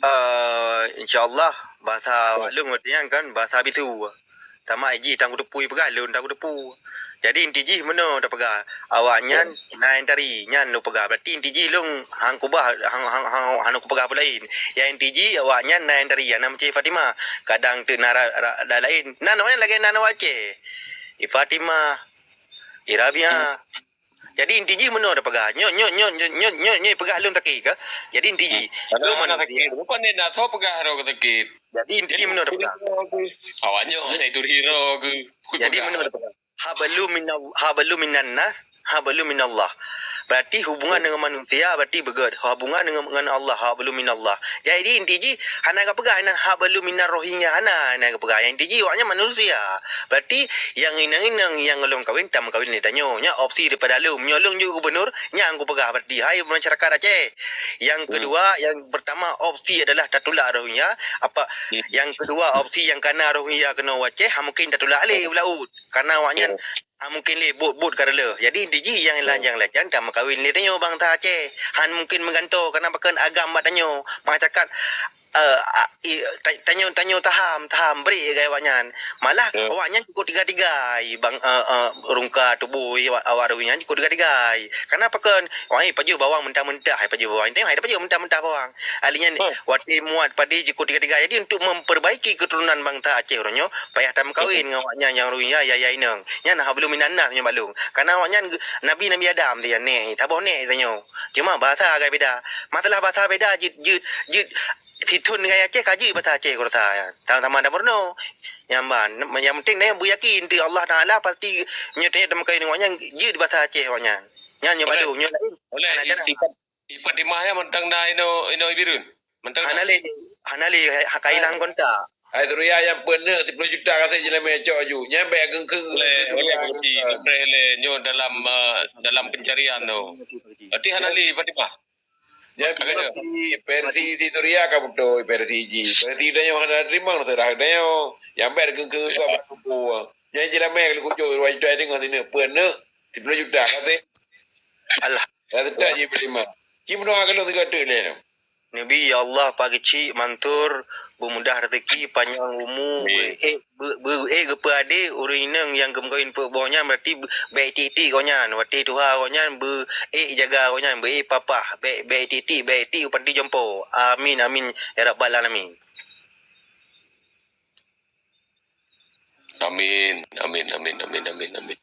Eh, insya Allah, bahasa awak lôn ngon nyan kan bahasa bisu. Sama jih tan kuteupue peugah lôn tan kuteupue. Jadi inti jih meunoe tapeugah, awaknyan na nyang tari, nyan lôn peugah. Berarti inti jih lôn han kubah, han, han, han, han kupeugah peue laén. Nyang inti jih awaknyan na nyang tari, hana meucé Fatimah. Kadang teuk na ra-, ra-, laén. Nan awaknyan lagèe nan awak Aceh. I Fatimah, i Rabiah. Jadi inti jih meunoe tapeugah. Nyoe, nyoe, nyoe peugah lôn sakét kah? Jadi inti jih. Lôn meunoe sakét. Bukan ni nak soe peugah roh sakét. Jadi inti jih meunoe tapeugah. Awak nyoe hana itu hiro ke. Jadi meunoe tapeugah. Hablum minal-, hablum minan nas, hablum minallah. Berarti hubungan dengan manusia berarti beugöt. Hubungan dengan, dengan Allah, hablum minallah. Jadi inti jih hana ka peugah nan hablum minar Rohingya, hana, hana ka peugah. Yang inti jih awaknyan manusia. Berarti yang inong-inong nyang lom kawen, tameukawen lé tanyoe. Nyan opsi daripada lôn. Nyoe lôn jeuet gubernur, nyan kupeugah berarti. Hai masyarakat Aceh. Yang kedua, yang pertama opsi adalah tatulak Rohingya. Apa, yang kedua opsi yang kana Rohingya keunoe u Aceh, ha mungkin tatulak lé u laôt. Karena awaknyan Ah, mungkin lé bot-bot ka reuloh. Jadi, inti jih nyang lajang-lajang tameukawen lé tanyoe bansa Aceh. Han mungkin meugantoe, karena pakon agam bak tanyoe. Maka cakap, eh, a-, i-, ta-, tanyoe, tanyoe taham, taham, bri keu awaknyan. Malah, awaknyan cukup tiga-tiga, bang, eh, eh, rungka tuboh awak, awak Rohingya cukup tiga-tiga. Karena pakon, wah, eh, pajoh bawang mentah-mentah, eh, pajoh bawang. Tengok, eh, pajoh mentah-mentah bawang. Ahli nyan, watèe muat padé jikôt tiga-tiga. Jadi, untuk memperbaiki keturunan bansa Aceh uroe nyoe, payah tameukawen ngon awaknyan nyang Rohingya, ya, ya, inong. Nyan haba lôn meunan na nyoe bak lôn. Karena awaknyan ge-, nabi, Nabi Adam dia nèk, saboh nèk tanyoe. Cuma bahasa agak beda. Masalah bahasa beda, jeuet, jeuet, jeuet sithôn ngon Aceh, ka jeuet bahasa Aceh, ku rasa, ya. Sama-sama ada Borneo. Nyan ban. Yang penting, tanyoe beuyakin, di Allah Taala pasti nyoe tanyoe tameukawen ngon awaknyan, jeuet bahasa Aceh awaknyan. Nyan nyoe bak lôn, nyoe laén. Hana cara. I Fatimah nyan mantong na inoe, inoe i Bireuen. Mantong na. Hana lé, hana lé, ha-, ha-, ka ilang kontak. Hai Surya, nyang peuet neuk siploh juta ka sép jeulamèe cok aju. Nyan bèk keungkeung. Oleh, oleh, berarti, oleh, nyoe dalam, eh, dalam pencarian tu. Berarti hana lé Fatimah. Nyan versi, versi si Surya ka beutôi, versi jih. Versi tanyoe hana teurimong, seurah tanyoe. Nyang bèk keungkeung ka bak kubu. Nyan jeulamèe ka lheuh kujok dua juta deungoe sineuk, peuet neuk siploh juta ka sép. Alah. Ka seutôt jih Fatimah. Ci meudoa keu lôn sigoe teuk lé nyoe. Nabi, ya Allah, Pak Geuchik Mansur, beumudah rezeki, panyang umu, beu-ék, beu-, beu-ék geupeuadé ureueng inong nyang geumeukawen peuet boh nyan, berarti bèk tiek-tiek gobnyan, watèe tuha gobnyan, beu-ék jaga gobnyan, beu-ék papah, bèk, bèk tiek-tiek, bèk tiek u panti jompo. Amin, amin, ya rabbal alamin. Amin, amin, amin, amin, amin, amin.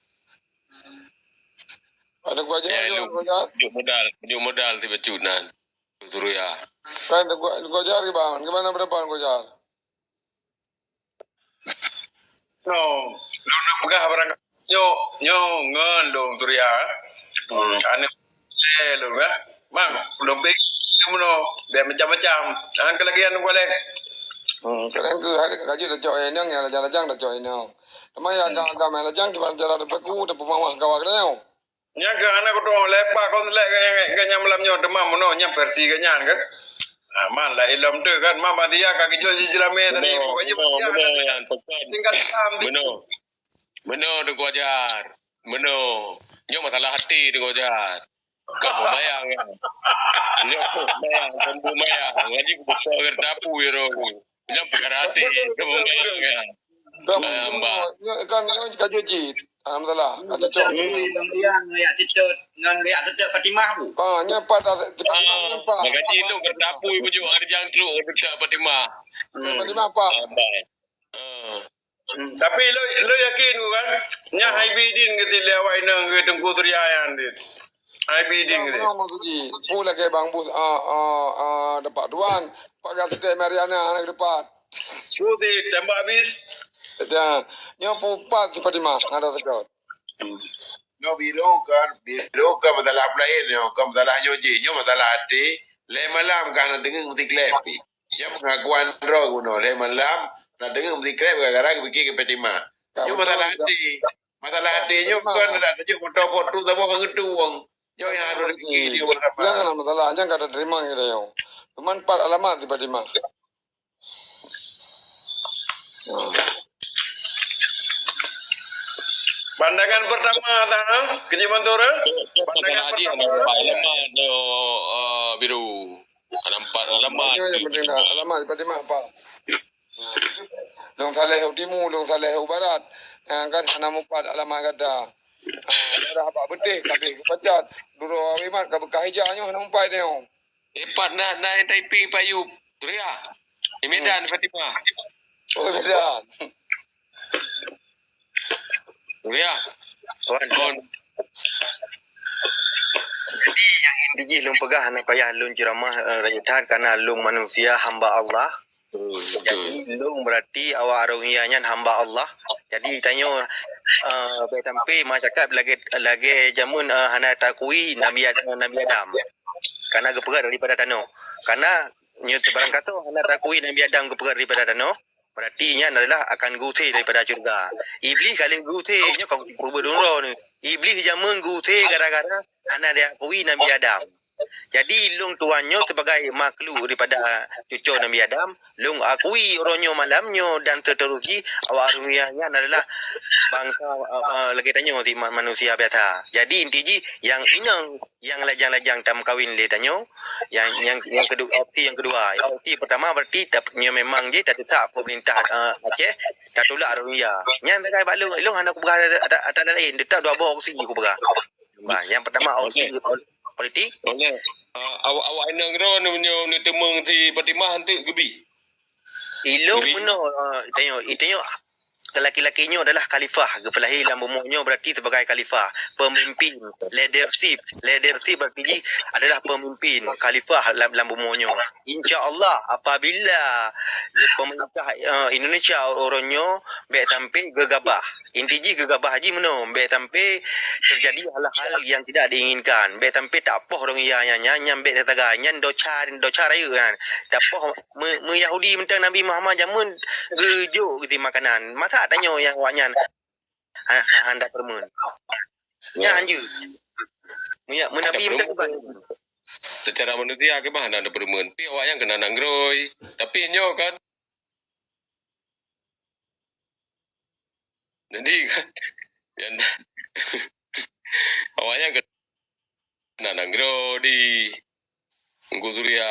Ada kuajar, ya, lu, kuajar. Tunjuk modal, tunjuk modal tiba cut nan. Surya. Kan, kuajar gimana? Gimana pendapat kuajar? No, lôn nak peugah barang nyoe, nyoe ngon lôn Surya. Hmm, aneuk lé lôn, eh. Mang, lôn pi meunoe, bèk macam-macam. Jangan kelagian gua lé. Hmm, kadang ke hari ka jeuet tacok inong, nyang lajang-lajang tacok inong. Teuma nyang agam-agam nyang lajang, kiban cara teupeue, teupeumawah kawa keudroe. Nyan keuh hana kutu'oh lé, pat kon lé ganyang, ganyang malam nyoe, teuma meunoe nyan versi geuh nyan kan. Ha, man la ilom teuh kan, man ban dia ka geujok jih jeulamèe tadi. Meunoe, pokoknya meunoe, dia meunoe, ada nyan, peugah. Tinggal Islam. Meunoe. Meunoe Teungku Ajar. Meunoe. Nyoe masalah até Teungku Ajar. Kon beumayang nyan. Nyoe kon beumayang, kon beumayang. Lagi kupeugah ngon tapui roh. Nyan peugah até, kon beumayang nyan. Dah, ah, Mbak. Nyoe kan, nyoe ka jeuet jih. Ah, masalah. Nyoe ka cocok. Betul, Bang Tian, ngon yak Teutôt, ngon yak Teutôt Fatimah, Bu. Ah, nyan pat dah, Fatimah nyan pat. Maka jih lôn ka tapui bujuk Arjang trok Teutôt Fatimah. Hmm. Fatimah pat. Ah, Mbak. Ah. Hmm, tapi lôn, lôn yakin ku kan, nyan hai bidin keu lé awak inong keu Teungku Surya nyan dit. Hai bidin keu. Nyan maksud jih. Pu lagèe Bang Bus, ah, ah, ah, dapat tuan. Pat ka seutôt Mariana hana dapat. Su di tembak habis. Dah, nyoe pu pat si Fatimah, ada seutôt. Nyoe biru kan, biru kan masalah laén nyoe, kan masalah nyoe jih. Nyoe masalah até, lhèe malam ka hana deungoe meusiklep pih. Nyan pengakuan droe bunoe lhèe malam, hana deungoe meusiklep gara-gara geupike keu Fatimah. Nyoe masalah até. Masalah até nyoe kon ada tajok moto pot tu saboh ka geutueng. Nyoe nyang harôh dipike di luwa sama. Nyan hana masalah, nyan ka teurimong kita nyoe. Cuman pat alamat si Fatimah. Pandangan pertama, tah, ha? Keji Mansur, eh? Pandangan pertama. Alamat, eh, biru. Hana meupat alamat. Nyoe nyang penting dah. Alamat Fatimah pat. Lôn Saleh u timu, lôn Saleh u barat. Nah, kan hana meupat alamat gata. Ah, daerah bak Beuteh ka abéh geupecat. Duroe Awimat ka beukah ija nyoe hana meupat nyoe. Eh, pat na, na Taiping Pak Yub. Surya. Di Medan, Fatimah. Oh, Medan. Surya. Wan. Wan. Jadi, nyang inti jih lôn peugah, hana payah lôn ceuramah, eh, rayeuk that, karena lôn manusia, hamba Allah. Betul, betul. Jadi, lôn berarti awak Rohingya nyan hamba Allah. Jadi, tanyoe, eh, bèk sampé masyarakat lagèe, lagèe jameun, eh, hana takui Nabi Ad-, Nabi Adam. Karena geupeugöt daripada tanoh. Karena nyoe teubarangkasoe hana takui Nabi Adam geupeugöt daripada tanoh. Berarti nyan adalah akan geuusé daripada syurga. Iblih ka lheueh geuusé, nyoe ka peureubeuet lôn droe ni. Iblih jameun geuusé gara-gara hana diakui Nabi Adam. Jadi lôn tuan nyoe sebagai makhluk daripada cuco Nabi Adam, lôn akui uroe nyoe malam nyoe dan seterus jih awak Rohingya nyan adalah bangsa, eh, eh, lagèe tanyoe si ma-, manusia biasa. Jadi inti jih nyang inong nyang lajang-lajang tameukawen lé tanyoe, nyang, nyang, nyang kedua, opsi nyang kedua. Opsi pertama berarti tap-, nyoe memang jih tadesak pemerintah, eh, Aceh, tatulak Rohingya. Nyan sagai bak lôn, lôn hana kupeugah ata, ata, ata laén, tetap dua boh opsi kupeugah. Bah, nyang pertama opsi politik. Boleh. Ah, awak, awak inong droe nyoe, nyoe teumeung si Fatimah enteuk geubi. Ilong meunoe, eh, tanyoe, tanyoe laki-laki nyoe adalah khalifah, geupeulahé lam bumoe nyoe berarti sebagai khalifah, pemimpin, leadership. Leadership berarti jih adalah pemimpin, khalifah lam, lam bumoe nyoe. Insya Allah, apabila pemerintah, eh, Indonesia uroe nyoe bèk sampai geugabah, inti jih geugabah jih meunoe, bèk sampai terjadi hal-hal yang tidak diinginkan, bèk sampai tapoh Rohingya nyan, nyan, nyan bèk sagai, nyan dosa, dosa rayeuk nyan. Tapoh Meu-, meu Yahudi mantong Nabi Muhammad jameun geujok geuti makanan. Masa tanyoe nyang awaknyan ha-, ha-, hana peurumeuen. Nyan hanjeuet. Meu ya-, meu Nabi mantong kiban. Secara manusia kiban hana peurumeuen. Tapi awaknyan keunan nanggroe. Tapi nyoe kan. Jadi kan, awaknyan keunan nanggroe di Teungku Surya.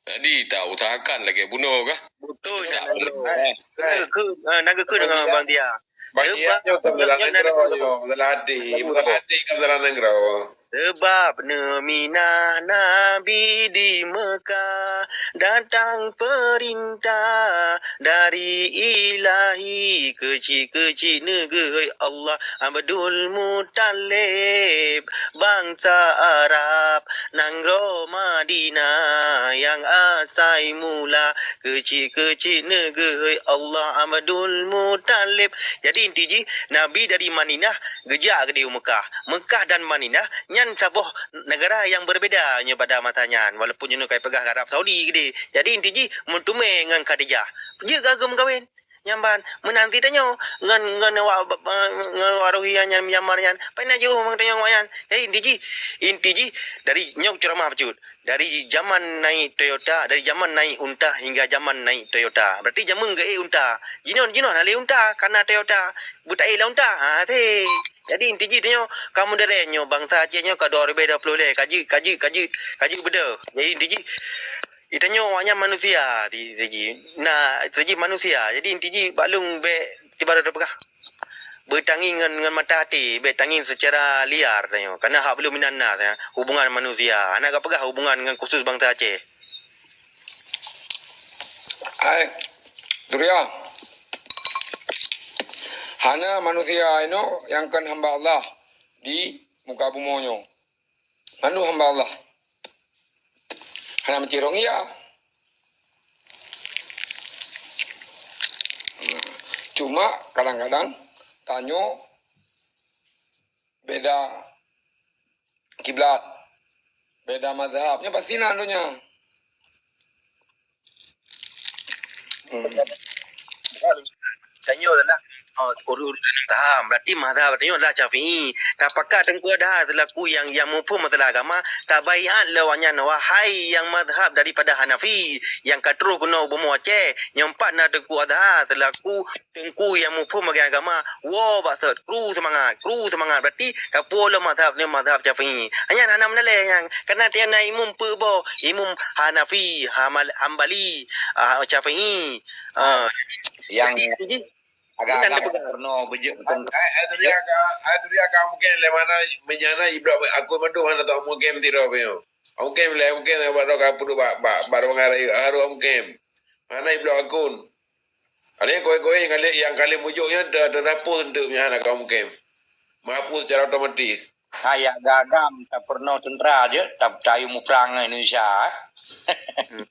Jadi, tak usahakan lagèe bunoe kah? Beutôi, desak nanggroe. Nanggroe keu, ah, nanggroe keu deungon Bang Tia. Bang Tia nyoe masalah nanggroe, masalah até, masalah até kan masalah nanggroe. Sabab neuminah Nabi di Mekah, datang peurintah dari Ilahi, keuchik-keuchik neugeuhôi Allah Abdul Muttalib, bansa Arab, nanggroe Madinah nyang asai mula, keuchik-keuchik neugeuhôi Allah Abdul Muttalib. Jadi inti jih, Nabi dari Madinah geujak keudéh u Mekah. Mekah dan Madinah nyan saboh negara nyang berbeda nyoe pada masa nyan, walaupun nyoe ka ipeugah Arab Saudi keudéh. Jadi inti jih meuteumé ngon Khadijah. Jeuet keu geumeukawen. Nyan ban, meunan sit tanyoe ngon, ngon awak, ngon awak Rohingya nyan, Myanmar nyan. Pai na jiôh meuteumé ngon awaknyan. Jadi inti jih, inti jih dari nyoe ceuramah bacut. Dari zaman naik Toyota, dari zaman naik unta hingga zaman naik Toyota. Berarti jameun geuék unta. Jinoe, jinoe hana lé unta, ka na Toyota. Beutaék lam unta. Ha, teuh. Jadi inti jih tanyoe ka modern nyoe, bansa Aceh nyoe ka dua ribèe dua ploh lhèe, ka jeuet, ka jeuet, ka jeuet, ka jeuet beudôh. Jadi inti jih, tanyoe awaknyan manusia, ti-, ti jih. Na, ti jih manusia. Jadi inti jih bak lôn bèk tiba rot peugah. Beutangieng ngon, ngon mata até, bèk tangieng secara liar tanyoe. Karena hak belum minan nas, ya, hubungan manusia. Hana ka peugah hubungan ngon khusus bansa Aceh. Hai, Surya. Hana manusia inoe nyang kon hamba Allah di muka bumoe nyoe. Mandum hamba Allah. Hana meucit Rohingya. Cuma kadang-kadang tanyoe beda kiblat, beda mazhab. Nyan pasti na donya. Hmm. Tanyoe adalah, oh, ur-, urutan nyang taham. Berarti mazhab tanyoe adalah Syafi'i. Tapakat Teungku Adha selaku nyang, nyang muphom masalah agama, tabaiat lé awaknyan, wahai nyang mazhab daripada Hanafi, nyang ka troh keunoe u bumoe Aceh, nyoe pat na Teungku Adha selaku teungku nyang muphom bagian agama, woe bak sot, kru seumangat, kru seumangat. Berarti tapuwoe lom mazhab nyoe mazhab Syafi'i. Nyan hana meunalèe nyan, karena tiep na imum peue boh, imum Hanafi, Hamal-, Hambali, ah, Syafi'i. Ah. Nyang jadi, agak-agak peurunoe beujeuet beutôi. Ai, ai, Surya ka, ai, Surya ka mungken lé mana meunyo na iblok aku mandum hana tau mungken sidroe pih. Mungken lé, mungken bak droe ka peuduek bak, bak, bak ruang rayeuk, harôh mungken. Mana iblok akun. Ada koe-koe nyang kali, nyang kali mujok nyan dah, dah dapur enteuk nyan hana ka mungken. Mahapus secara otomatis. Hai, agak-agak tapeurunoe teuntra jeuet, ta-, tayue muprang ngon Indonesia, eh. Hmm.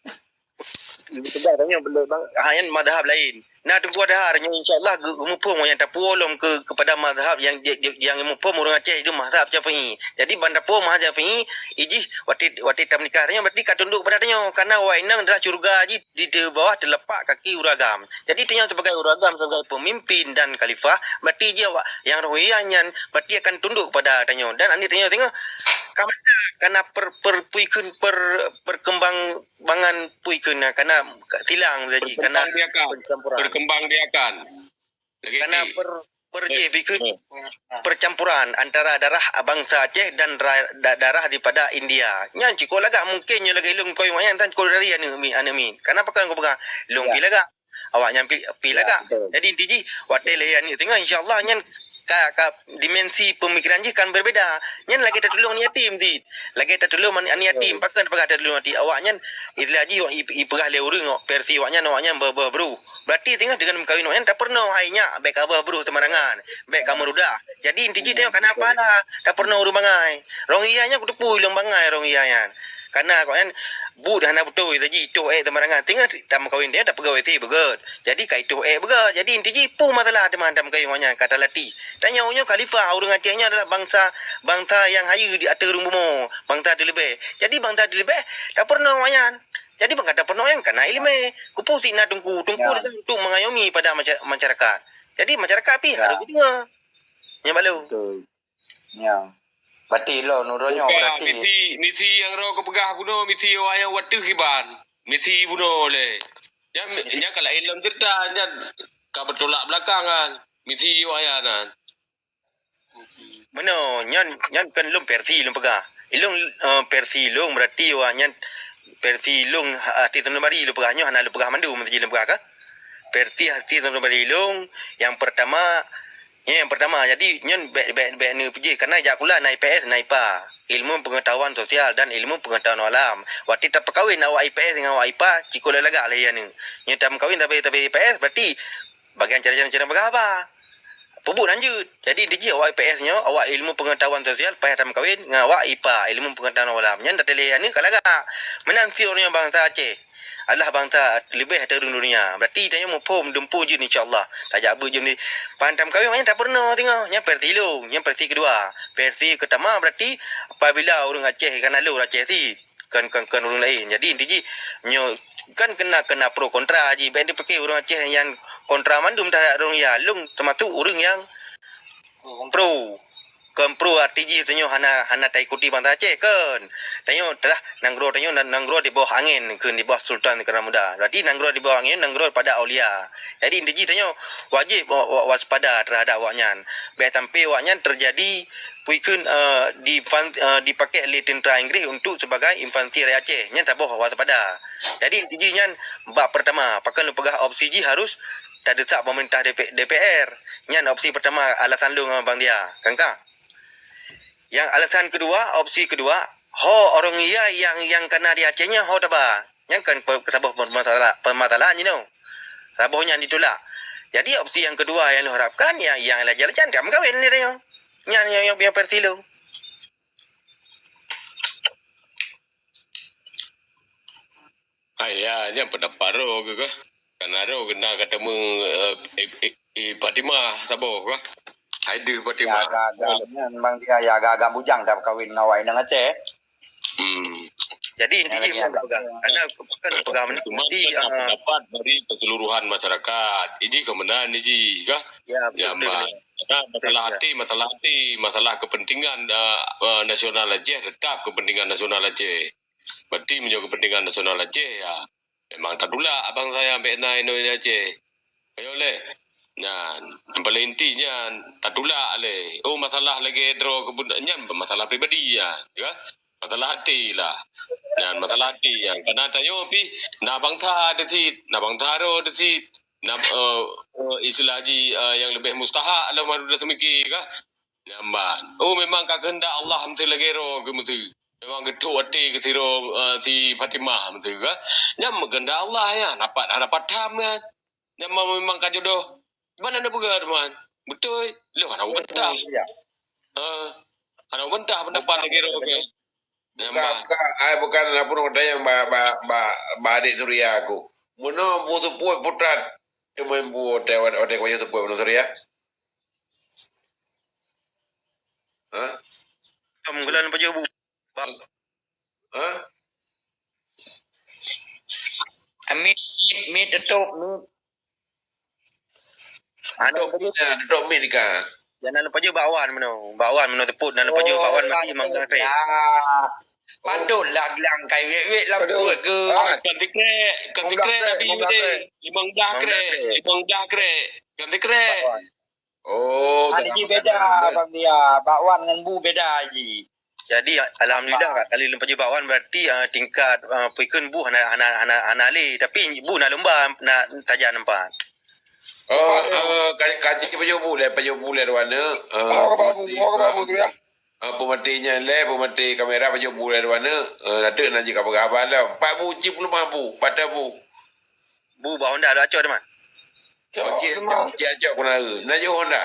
Beutôi tanyoe beuleuh bang, ha nyan mazhab laén. Na Teungku Adha nyoe insya Allah geu-, geumuphom nyang tapuwoe lom keu, keupada mazhab nyang, nyang, nyang muphom ureueng Aceh itu mazhab Syafi'i. Jadi ban tapuwoe mazhab Syafi'i, ijih watèe, watèe tameunikah tanyoe berarti ka tundok keupada tanyoe. Karena awak inong adalah syeuruga jih di, di bawah telapak kaki ureueng agam. Jadi tanyoe sebagai ureueng agam, sebagai pemimpin dan khalifah, berarti jih awak nyang Rohingya nyan berarti akan tundok keupada tanyoe. Dan aneuk tanyoe singoh Ka mantap, kana per, per, pui kheun, per, perkembangan pui kheun, kana silang jadi, kana perkembangbiakan. Perkembangbiakan. Kana per, per, eh, jih, pui kheun, eh, percampuran antara darah bangsa Aceh dan ra, da, darah daripada India. Nyan cukôp lagak, mungkin nyoe lagèe lôn kawin awaknyan tan cukôp dari aneuk mi, aneuk mi. Kana pakon kupeugah, lôn pi lagak. Awaknyan pi, pi lagak. Jadi inti jih, watèe lahé aneuk teungoh, insya Allah nyan ka, ka dimensi pemikiran jih kan berbeda. Nyan lagèe tatulông aneuk yatim cit. Lagèe tatulông aneuk yatim, pakon tapeugah tatulông aneuk yatim. Awaknyan, istilah jih, i, ipeugah lé ureueng, versi awaknyan, awaknyan beu, beu bruh. Berarti teungoh deungon meukawen awaknyan tapeurunoe, hai nyak, bèk ka beu bruh teumarangan, bèk ka meurudah. Jadi inti jih tanyoe kana pahala, tapeurunoe ureueng bangai. Rohingya nyan kuteupeue lôn bangai Rohingya nyan. Kana awaknyan buet hana beutôi, jadi itoh èk teumarangan. Teungoh tameukawen tanyoe tapeugah W C beugèt. Jadi ka itoh èk beugèt. Jadi inti jih peue masalah teuma tameukawen awaknyan ka talatih. Tanyoe nyoe khalifah, ureueng Aceh nyoe adalah bangsa, bangsa nyang hayeue di ateueh rhueng bumoe, bangsa teuleubèh. Jadi bangsa teuleubèh tapeurunoe awaknyan. Jadi bangsa tapeurunoe nyan kana ileumèe. Keupeue sit na teungku, teungku adalah untuk mengayomi pada masya, masyarakat. Jadi masyarakat pih harôh geudeungoe. Nyan balu. Betul. Ya. Berarti lôn uroe nyoe berarti misi, misi nyang roh kupeugah bunoe, misi awak nyang watèe kiban. Misi bunoe lé. Nyan, nyan ka laén lom ceurita, nyan ka beutulak beulakangan. Misi awak nyan. Meunoe, nyan, nyan kon lôn versi lôn peugah. Ilôn, eh, versi lôn berarti awak nyan versi lôn ha, hati teunubari lôn peugah nyoe hana lôn peugah mandum, meusti lôn peugah ka. Versi hati teunubari lôn, nyang pertama, nyoe nyang pertama, jadi nyoe bèk, bèk, bèk neupeujeuet, karena jak kula na I P S, na I P A, ilmu pengetahuan sosial dan ilmu pengetahuan alam. Watèe tapeukawen awak I P S ngon awak I P A, cukôp lagak lé nyan. Nyoe tameukawen tapi, tapi I P S, berarti bagian cara-cara, cara peugah haba. Peubuet lanjut. Jadi, di jih awak I P S nyoe, awak ilmu pengetahuan sosial, payah tameukawen ngon awak I P A, ilmu pengetahuan alam. Nyan tateulé aneuk ka lagak. Meunan sit uroe nyoe bangsa Aceh adalah bangsa leubeh ateueh rhueng dunia. Berarti tanyoe muphom dumpeue jeuet, insya Allah. Tajak beuet jeuet ni. Pan tameukawen nyan tapeurunoe teungoh. Nyan versi lôn, nyan versi keudua. Versi keutama berarti apabila ureueng Aceh kana lôn Aceh sit. Kon, kon, kon ureueng laén. Jadi, inti jih, nyoe kan kena, kena pro kontra jih. Bèk neupiké ureueng Aceh nyan kontra mandum terhadap Rohingya. Lôn teumasuk ureueng nyang pro. Kon pro arti jih tanyoe hana, hana taikuti bangsa Aceh, kon. Tanyoe telah nanggroe tanyoe na-, nanggroe di bawah angén, kon di bawah Sultan Iskandar Muda. Berarti nanggroe di bawah angén, nanggroe pada aulia. Jadi, inti jih tanyoe wajéb wa-, wa-, waspada terhadap awaknyan. Bèk sampai awaknyan teujadi pui kheun, eh, di fan-, eh, dipakèk lé teuntra Inggris untuk sebagai invasi rakyat Aceh. Nyan saboh waspada. Jadi, inti jih nyan bab pertama, pakon lôn peugah opsi jih harus tadesak pemerintah D P, D P R. Nyan opsi pertama alasan lôn ngon Bang Dia. Kan ka? Nyang alasan keudua, opsi keudua, ho ureueng Rohingya nyang, nyang kana di Aceh nyan ho taba. Nyan kan pe-, saboh permasala-, permasalahan jinoe. Saboh nyan ditulak. Jadi, opsi nyang keudua nyang lôn harapkan, nyang, nyang lajang-lajang tameukawen lé tanyoe. Nyan nyang, nyang, nyang versi lôn. Hai, ya, nyan pendapat droe keuh. Kan droe keuh na ka teumeu, eh, eh, eh, eh, Fatimah saboh kah? Hai deuh Fatimah. Ya, agak-agak nyan Bang Dia, ya, agak-agak bujang dah kawin ngon awak inong Aceh. Hmm. Jadi, inti jih bukan peugah. Karena bukan peugah men-, cuma inti, kan ah, pendapat dari keseluruhan masyarakat. Iji kemenangan iji kah? Ya, betul, betul. Karena masalah hati, masalah hati, masalah kepentingan, ah, ah, nasional Aceh, tetap kepentingan nasional Aceh. Berarti meunyoe kepentingan nasional Aceh, ya, memang tatulak abang saya ambek na Indonesia Aceh. Ayo leh. Nyan, yang paling inti nyan tatulak leh. Oh, masalah lagèe droe kebun nyan masalah pribadi ya, ya. Masalah hati lah. Nyan masalah hati nyan. Karena tanyoe pih na bangsa di sit, na bangsa droe di sit, na, eh, eh, istilah ji, eh, yang lebih mustahak lah manusia semiki kah. Nyan ban. Oh, memang ka kehendak Allah meusti lagèe droe keuh meusti. Memang geuthok até keuh sidroe, eh, si Fatimah meusti kah. Nyan meukehendak Allah nyan. Dapat, dapat tham nyan. Nyan memang, memang ka jodoh. Mana na peugah teuma? Beutôi. Lôn hana bantah. Beutôi, ya. Eh, hana bantah pendapat lagèe droe keuh. Nyan ban. Bukan, bukan, ai, bukan na pun watèe nyang ba, ba, ba, ba adik Suria aku. Meunoe bu seupôt putat. Teuma bu watèe, watèe, watèe ku seupôt meunoe Suria. Hah? Am, gula lôn pajoh bu. Bang. Hah? Mit, mit, mit, stop, mit. Anu, stop mit, ah, stop mit ka. Jangan lupa juga bakwan meno. Bakwan meno tepuk dan lupa juga bakwan mati memang dah trek. Patutlah gelang kai wek-wek lam perut ke. Kan tikrek, kan tikrek tapi mesti. Limong dah krek, limong dah krek. Kan tikrek. Oh, ada ji beda, Bang Dia. Bakwan ngan bu beda ji. Jadi, alhamdulillah, kali lôn pajoh bakwan berarti, ah, tingkat, ah, peikon bu hana, hana, hana, hana lé. Tapi bu na lumba, na tajan nampak. Oh, eh, ka-, kaji pajoh bu lé, pajoh bu lé dua neuk. Eh, oh, apa bu, apa bu tu ya? Ah, peumaté nyan lé, peumaté kamera pajoh bu lé dua neuk. Eh, nanti nak jika peugah abah lom. Empat bu, cip puluh lima bu, empat bu. Bu, bah Honda dah acok teman. Cok, cik, cik acok kuna. Nak jauh Honda.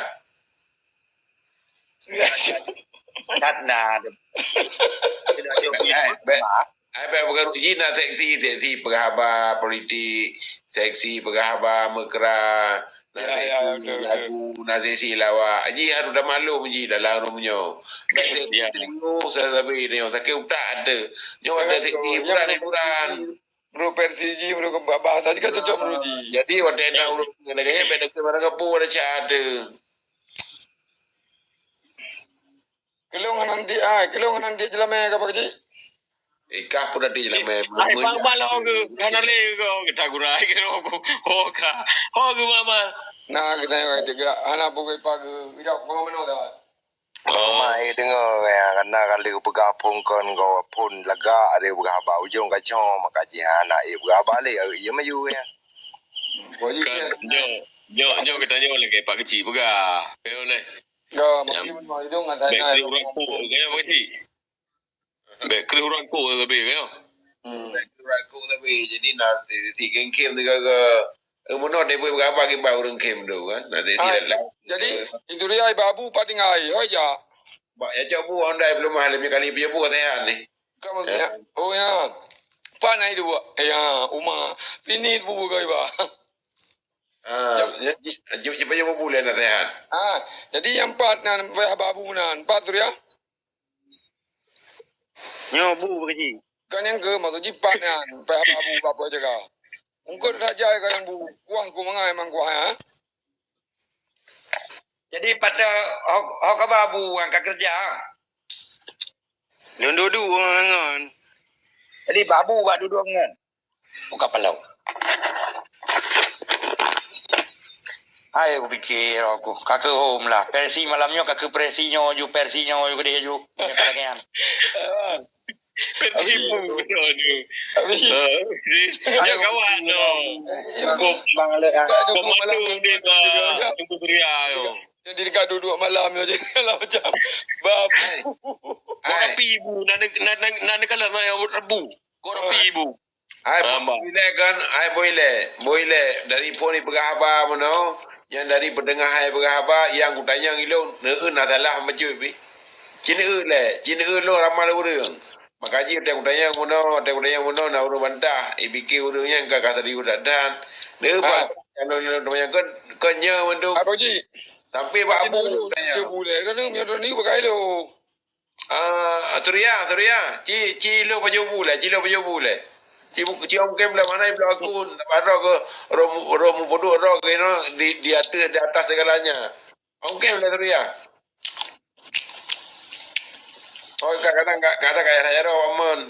Kat na. Ai, bet. Ai, bet bukan rugi na seksi, seksi peugah haba politik, seksi peugah haba meukra, na seksi lagu, na seksi lawak. Ji harus dah maklum ji dalam room nyoe. Bet seksi trio, sabe nyoe sakit utak ada. Nyoe ada seksi hiburan-hiburan. Bro versi ji, bro bahasa ji kan cocok bro ji. Jadi watèe na ureueng ngon lagèe nyan, bèk na barang gapu ada cara. Kelong hana diek ai, kelong hana diek jeulamèe ka apa keuci? Ikah pun ada jeulamèe. Ai bang balong ke, hana lé ke, kita gurai ke ho ka. Ho ke mama. Nah, kita yang tiga hana bukai pagu, tidak kau mana dah. Oh. Mak eh deungoe, eh, kana ka lheueh peugah phon kon, kon phon lagak, lheueh peugah haba ujong kacau, maka jih anak eh peugah haba lé, eh, iya maju, eh. Kan, nyoe, nyoe, nyoe geutanyoe lagèe Pak Keuchik peugah. Kayong leh. Bèk kreueh ureueng pok, kayong Pak Keuchik. Bèk kreueh ureueng pok sabe, kayong. Hmm. Bèk kreueh ureueng pok sabe. Jadi, na si, si gengkem tu gaga. Eh, meunoe deh, bui beurapa kiban ureueng khém tu, kan? Nah, jadi, jadi, itu dia, ibu abu pat tinggai, hoi, jak. Bak, ya, cok bu, Honda belum mahal, lima kali, punya bu, kata ya, ni. Kamu, ya, oh, ya. Pat na ibu, ya, uma. Pini bu, kau, iba. Ah, ya, ji-, ji-, ji-, ji-, bu, bu, lain, kata ya. Ah, jadi yang pat nan, payah babu nan, pat tu, ya. Nyoe bu beukeji. Kan nyang keu maksud jipat nyan, payah babu bak jaga. Mungkot raja ka nyang bu, kuah ku mangai mang kuah, ha? Jadi patah hok, hok ka babu ngan ka kerja. Lôn dudu ngon. Jadi babu bak dudu ngon. Buka palau. Hai, kupikir aku, ka keu hom lah. Versi malam nyoe, ka keu versi nyoe ju, versi nyoe ju, keudeh ju. Nyoe ka lagèe nyan. Versi pun betul tu. Habis. Ha, jadi, dia kawan tu. Bang Alek, ah. Pemadu dia, Tungku Surya tu. Jadi dekat duduk malam tu je, kalau macam babu. Hai. Kopi bu, nak, nak, nak, nak, nak, nak, nak, nak, bu. Kopi bu. Hai, boh ilèe kan, hai, boh ilèe. Boh ilèe, dari phon ipeugah haba meunoe, nyang dari peudeungah hai peugah haba, nyang kutanyong ilôn, neueu na salah meucue pih. Ci neueu lé, ci neueu lôn ramal ureueng. Maka jih watèe kutanyong meunoe, watèe kutanyong meunoe, na ureueng bantah, ipike ureueng nyan ka, ka serius that-that. Neueu pat, nyang lôn, lôn tanyong kon, kon nyoe mandum. Apa ji? Sampai bak abu tanyong. Dia boleh, dia ni, dia ni pakai lo. Ah, Surya, Surya. Ci, ci lo pajoh bu lé, ci lo pajoh bu lé. Ci bu, ci ongkem lé mana iblok akun, tabaro ke rom, rom puduk ro ke no di, di atas, di atas segalanya. Ongkem lé Surya. Oh, kadang, kadang kaya saya ro aman.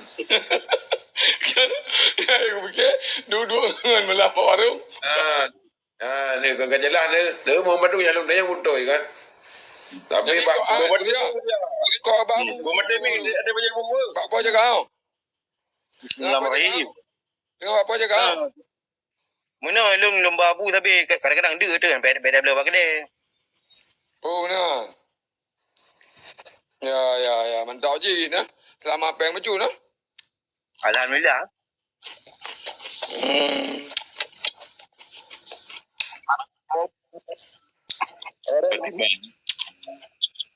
Ya, aku fikir duduk dengan melapor warung. Ah. Ha, ni kan ka jeulaih ni. Ni Muhammad tu nyalong dah nyang beutôi kan. Tapi jadi, bak kok, ah, Muhammad tu ya. Jadi, kok abang Muhammad tu ada banyak buku. Bak apa je kau? Bismillahirrahmanirrahim. Tengok apa je kau? Ha. Meunoe lôn lôn babu tapi kadang-kadang deuh tu kan beda beda bak kedai. Oh, nah. Ya, ya, ya. Mantap je nah. Selamat peng maju nah. Alhamdulillah. Hmm. Fatimah.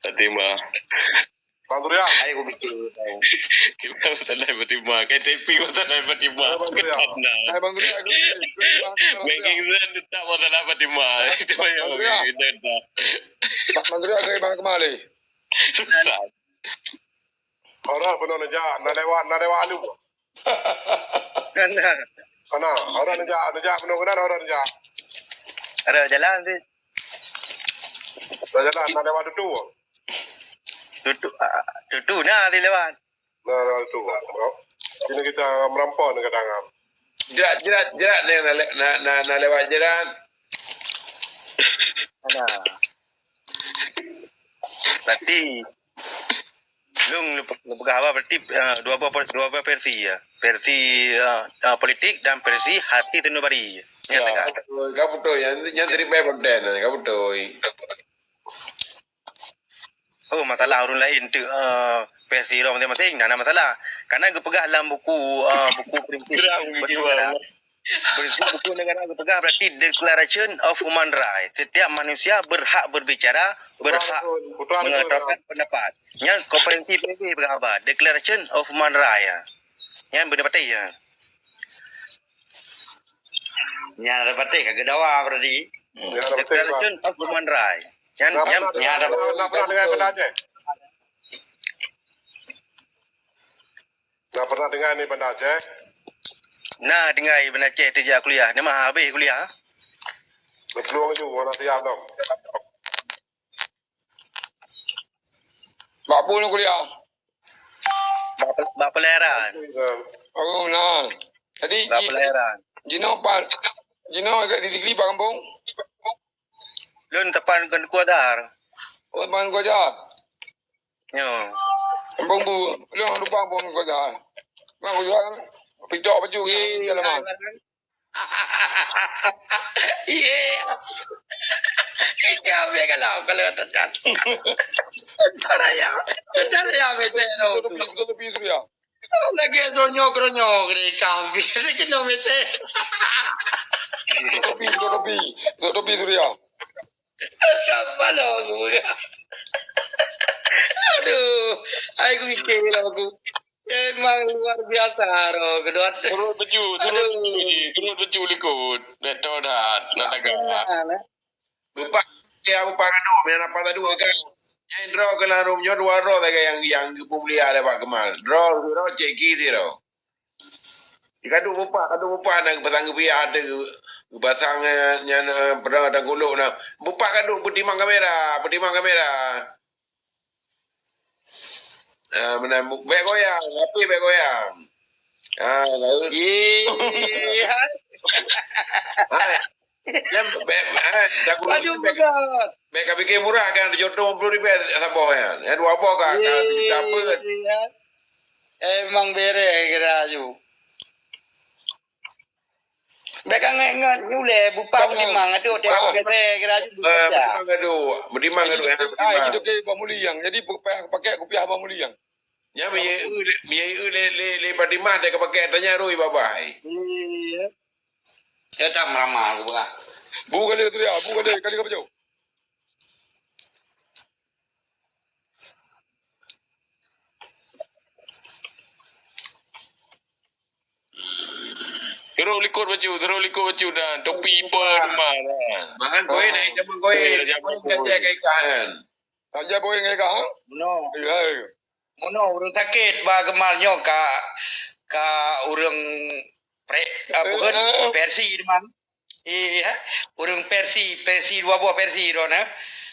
Fatimah. Bang Surya. Hai, aku fikir. Kita masalah Fatimah. Kan tapi masalah Fatimah. Hai, Bang Surya. Ketat nah. Hai, Bang Surya, aku fikir. Making sense tetap masalah Fatimah. Itu yang kita dah. Bang Surya, aku Bang Kemali. Susah. Orang penuh nejak, na lewat, na lewat alu. Mana? Mana? Orang nejak, nejak penuh kena, orang nejak. Ada jalan tu. Dah jalan, dah lewat Tutu. Tutu, ah, Tutu na di lewat. Nah, lewat Tutu. Ini kita merampok ni kadang. Jerat, jerat, jerat ni na, na, na, na lewat jerat. Nah. Berarti lôn, lôn peugah apa, berarti, eh, dua buah, dua buah versi ya. Versi, eh, eh, politik dan versi hati sanubari. Ya, ya, kan? Ka beutôi, nyang, nyang terlibat konten, ka beutôi. Oh, masalah ureueng laén tu, eh, versi droe masing-masing, dah na masalah. Karena geupeugah lam buku, eh, buku prinsip bersejarah. Berisi buku negara geupeugah berarti Declaration of Human Rights. Setiap manusia berhak berbicara, berhak mengatakan pendapat. Nyan konferensi P B B peugah haba, Declaration of Human Rights. Nyan beuna patéh ya. Nyan ada patéh ka geudawa berarti. Declaration of Human Rights. Nyan, nyan, nyan ada patéh. Dah pernah dengar ni Banda Aceh? Nah, dengar Banda Aceh tu jak kuliah. Dia mah habis kuliah. Betul laju, mana siap dong. Bak peue kuliah? Bak, bak pelayaran. Oh, nah. Jadi, bak pelayaran. Jinoe pan, jinoe di Sigli bak kampung? Lôn tepan ke Teungku Azhar. Oh, tepan Teungku Azhar. Nyo. Bumbu, lu lupa bumbu kau dah. Bang, kau jual pidok baju ke dalam. Iya. Kau biar kalau, kalau tekan. Cara ya, cara ya, betul. Betul, betul, betul, ya. Lagi ronyok-ronyok deh kambing. Kena mete. Topi, topi, topi Surya. Siapa lo aku? Aduh, ai aku fikir lah aku. Memang luar biasa roh kedua. Turut baju, turut baju, turut baju likot. Betul dah, nak tagak. Bupak, ya, bupak kandung, yang dapat tadu kan. Nyai droe ke larum nyoe dua droe sagai yang, yang geupeumulia lé Pak Kemal. Droe sidroe, ceki sidroe. Di kaduk bupak, kaduk bupak na geupasang geupiah ada geu-, geupasang, eh, nyan, eh, peuda dan gulok na. Bupak kaduk peutimang kamera, peutimang kamera. Ah, meunan bu-, bèk goyang, api bèk goyang. Ah, lalu. Iya. Ah, Nyan bèk, eh, dah guru bèk, bèk ka pikir murah kan, tujuh ratus lima puluh ribu saboh nyan. Nyan dua boh ka, ka, ka apa kan? Emang bereh kira aju. Bèk ka nget-nget nyulè bupah Butimang atu, tengok kira aju. Eh, Butimang atu, Butimang atu, eh, Butimang. Itu ke Bang Muliang. Jadi, pakai, pakai kupiah Bang Muliang. Nyan, mi ye, mi ye, le, le, le Fatimah dah ka pakai tanya rui babai. Iya. Eh, tak meramah aku, bah. Bu kali tu dia, bu kali, kali ke baju. Terus likot baju, terus likot baju dan topi pun rumah dah. Mangan koin, eh, jaman koin. Jaman koin. Jaman koin. Tak jadi boy ngai ka, ha? No. Ya. Meunoe ureueng sakét bak Kemal nyoe ka, ka ureueng pre-, ah, bukan, versi teuma. Iya, ureueng versi, versi dua boh versi droeneuh.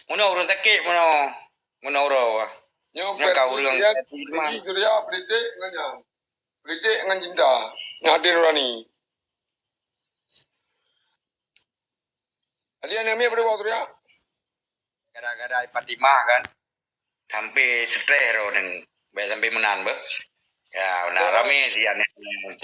Meunoe ureueng sakét meunoe, meunoe uroe. Nyoe ka ureueng versi teuma. Surya, Politik ngon nyan. Politik ngon cinta. Hati nurani. Adi aneuk miet pada waktu ya. Gara-gara Fatimah kan. Sampai stres roh dan sampai meunan beh. Ya, nah, ramé sih aneuk.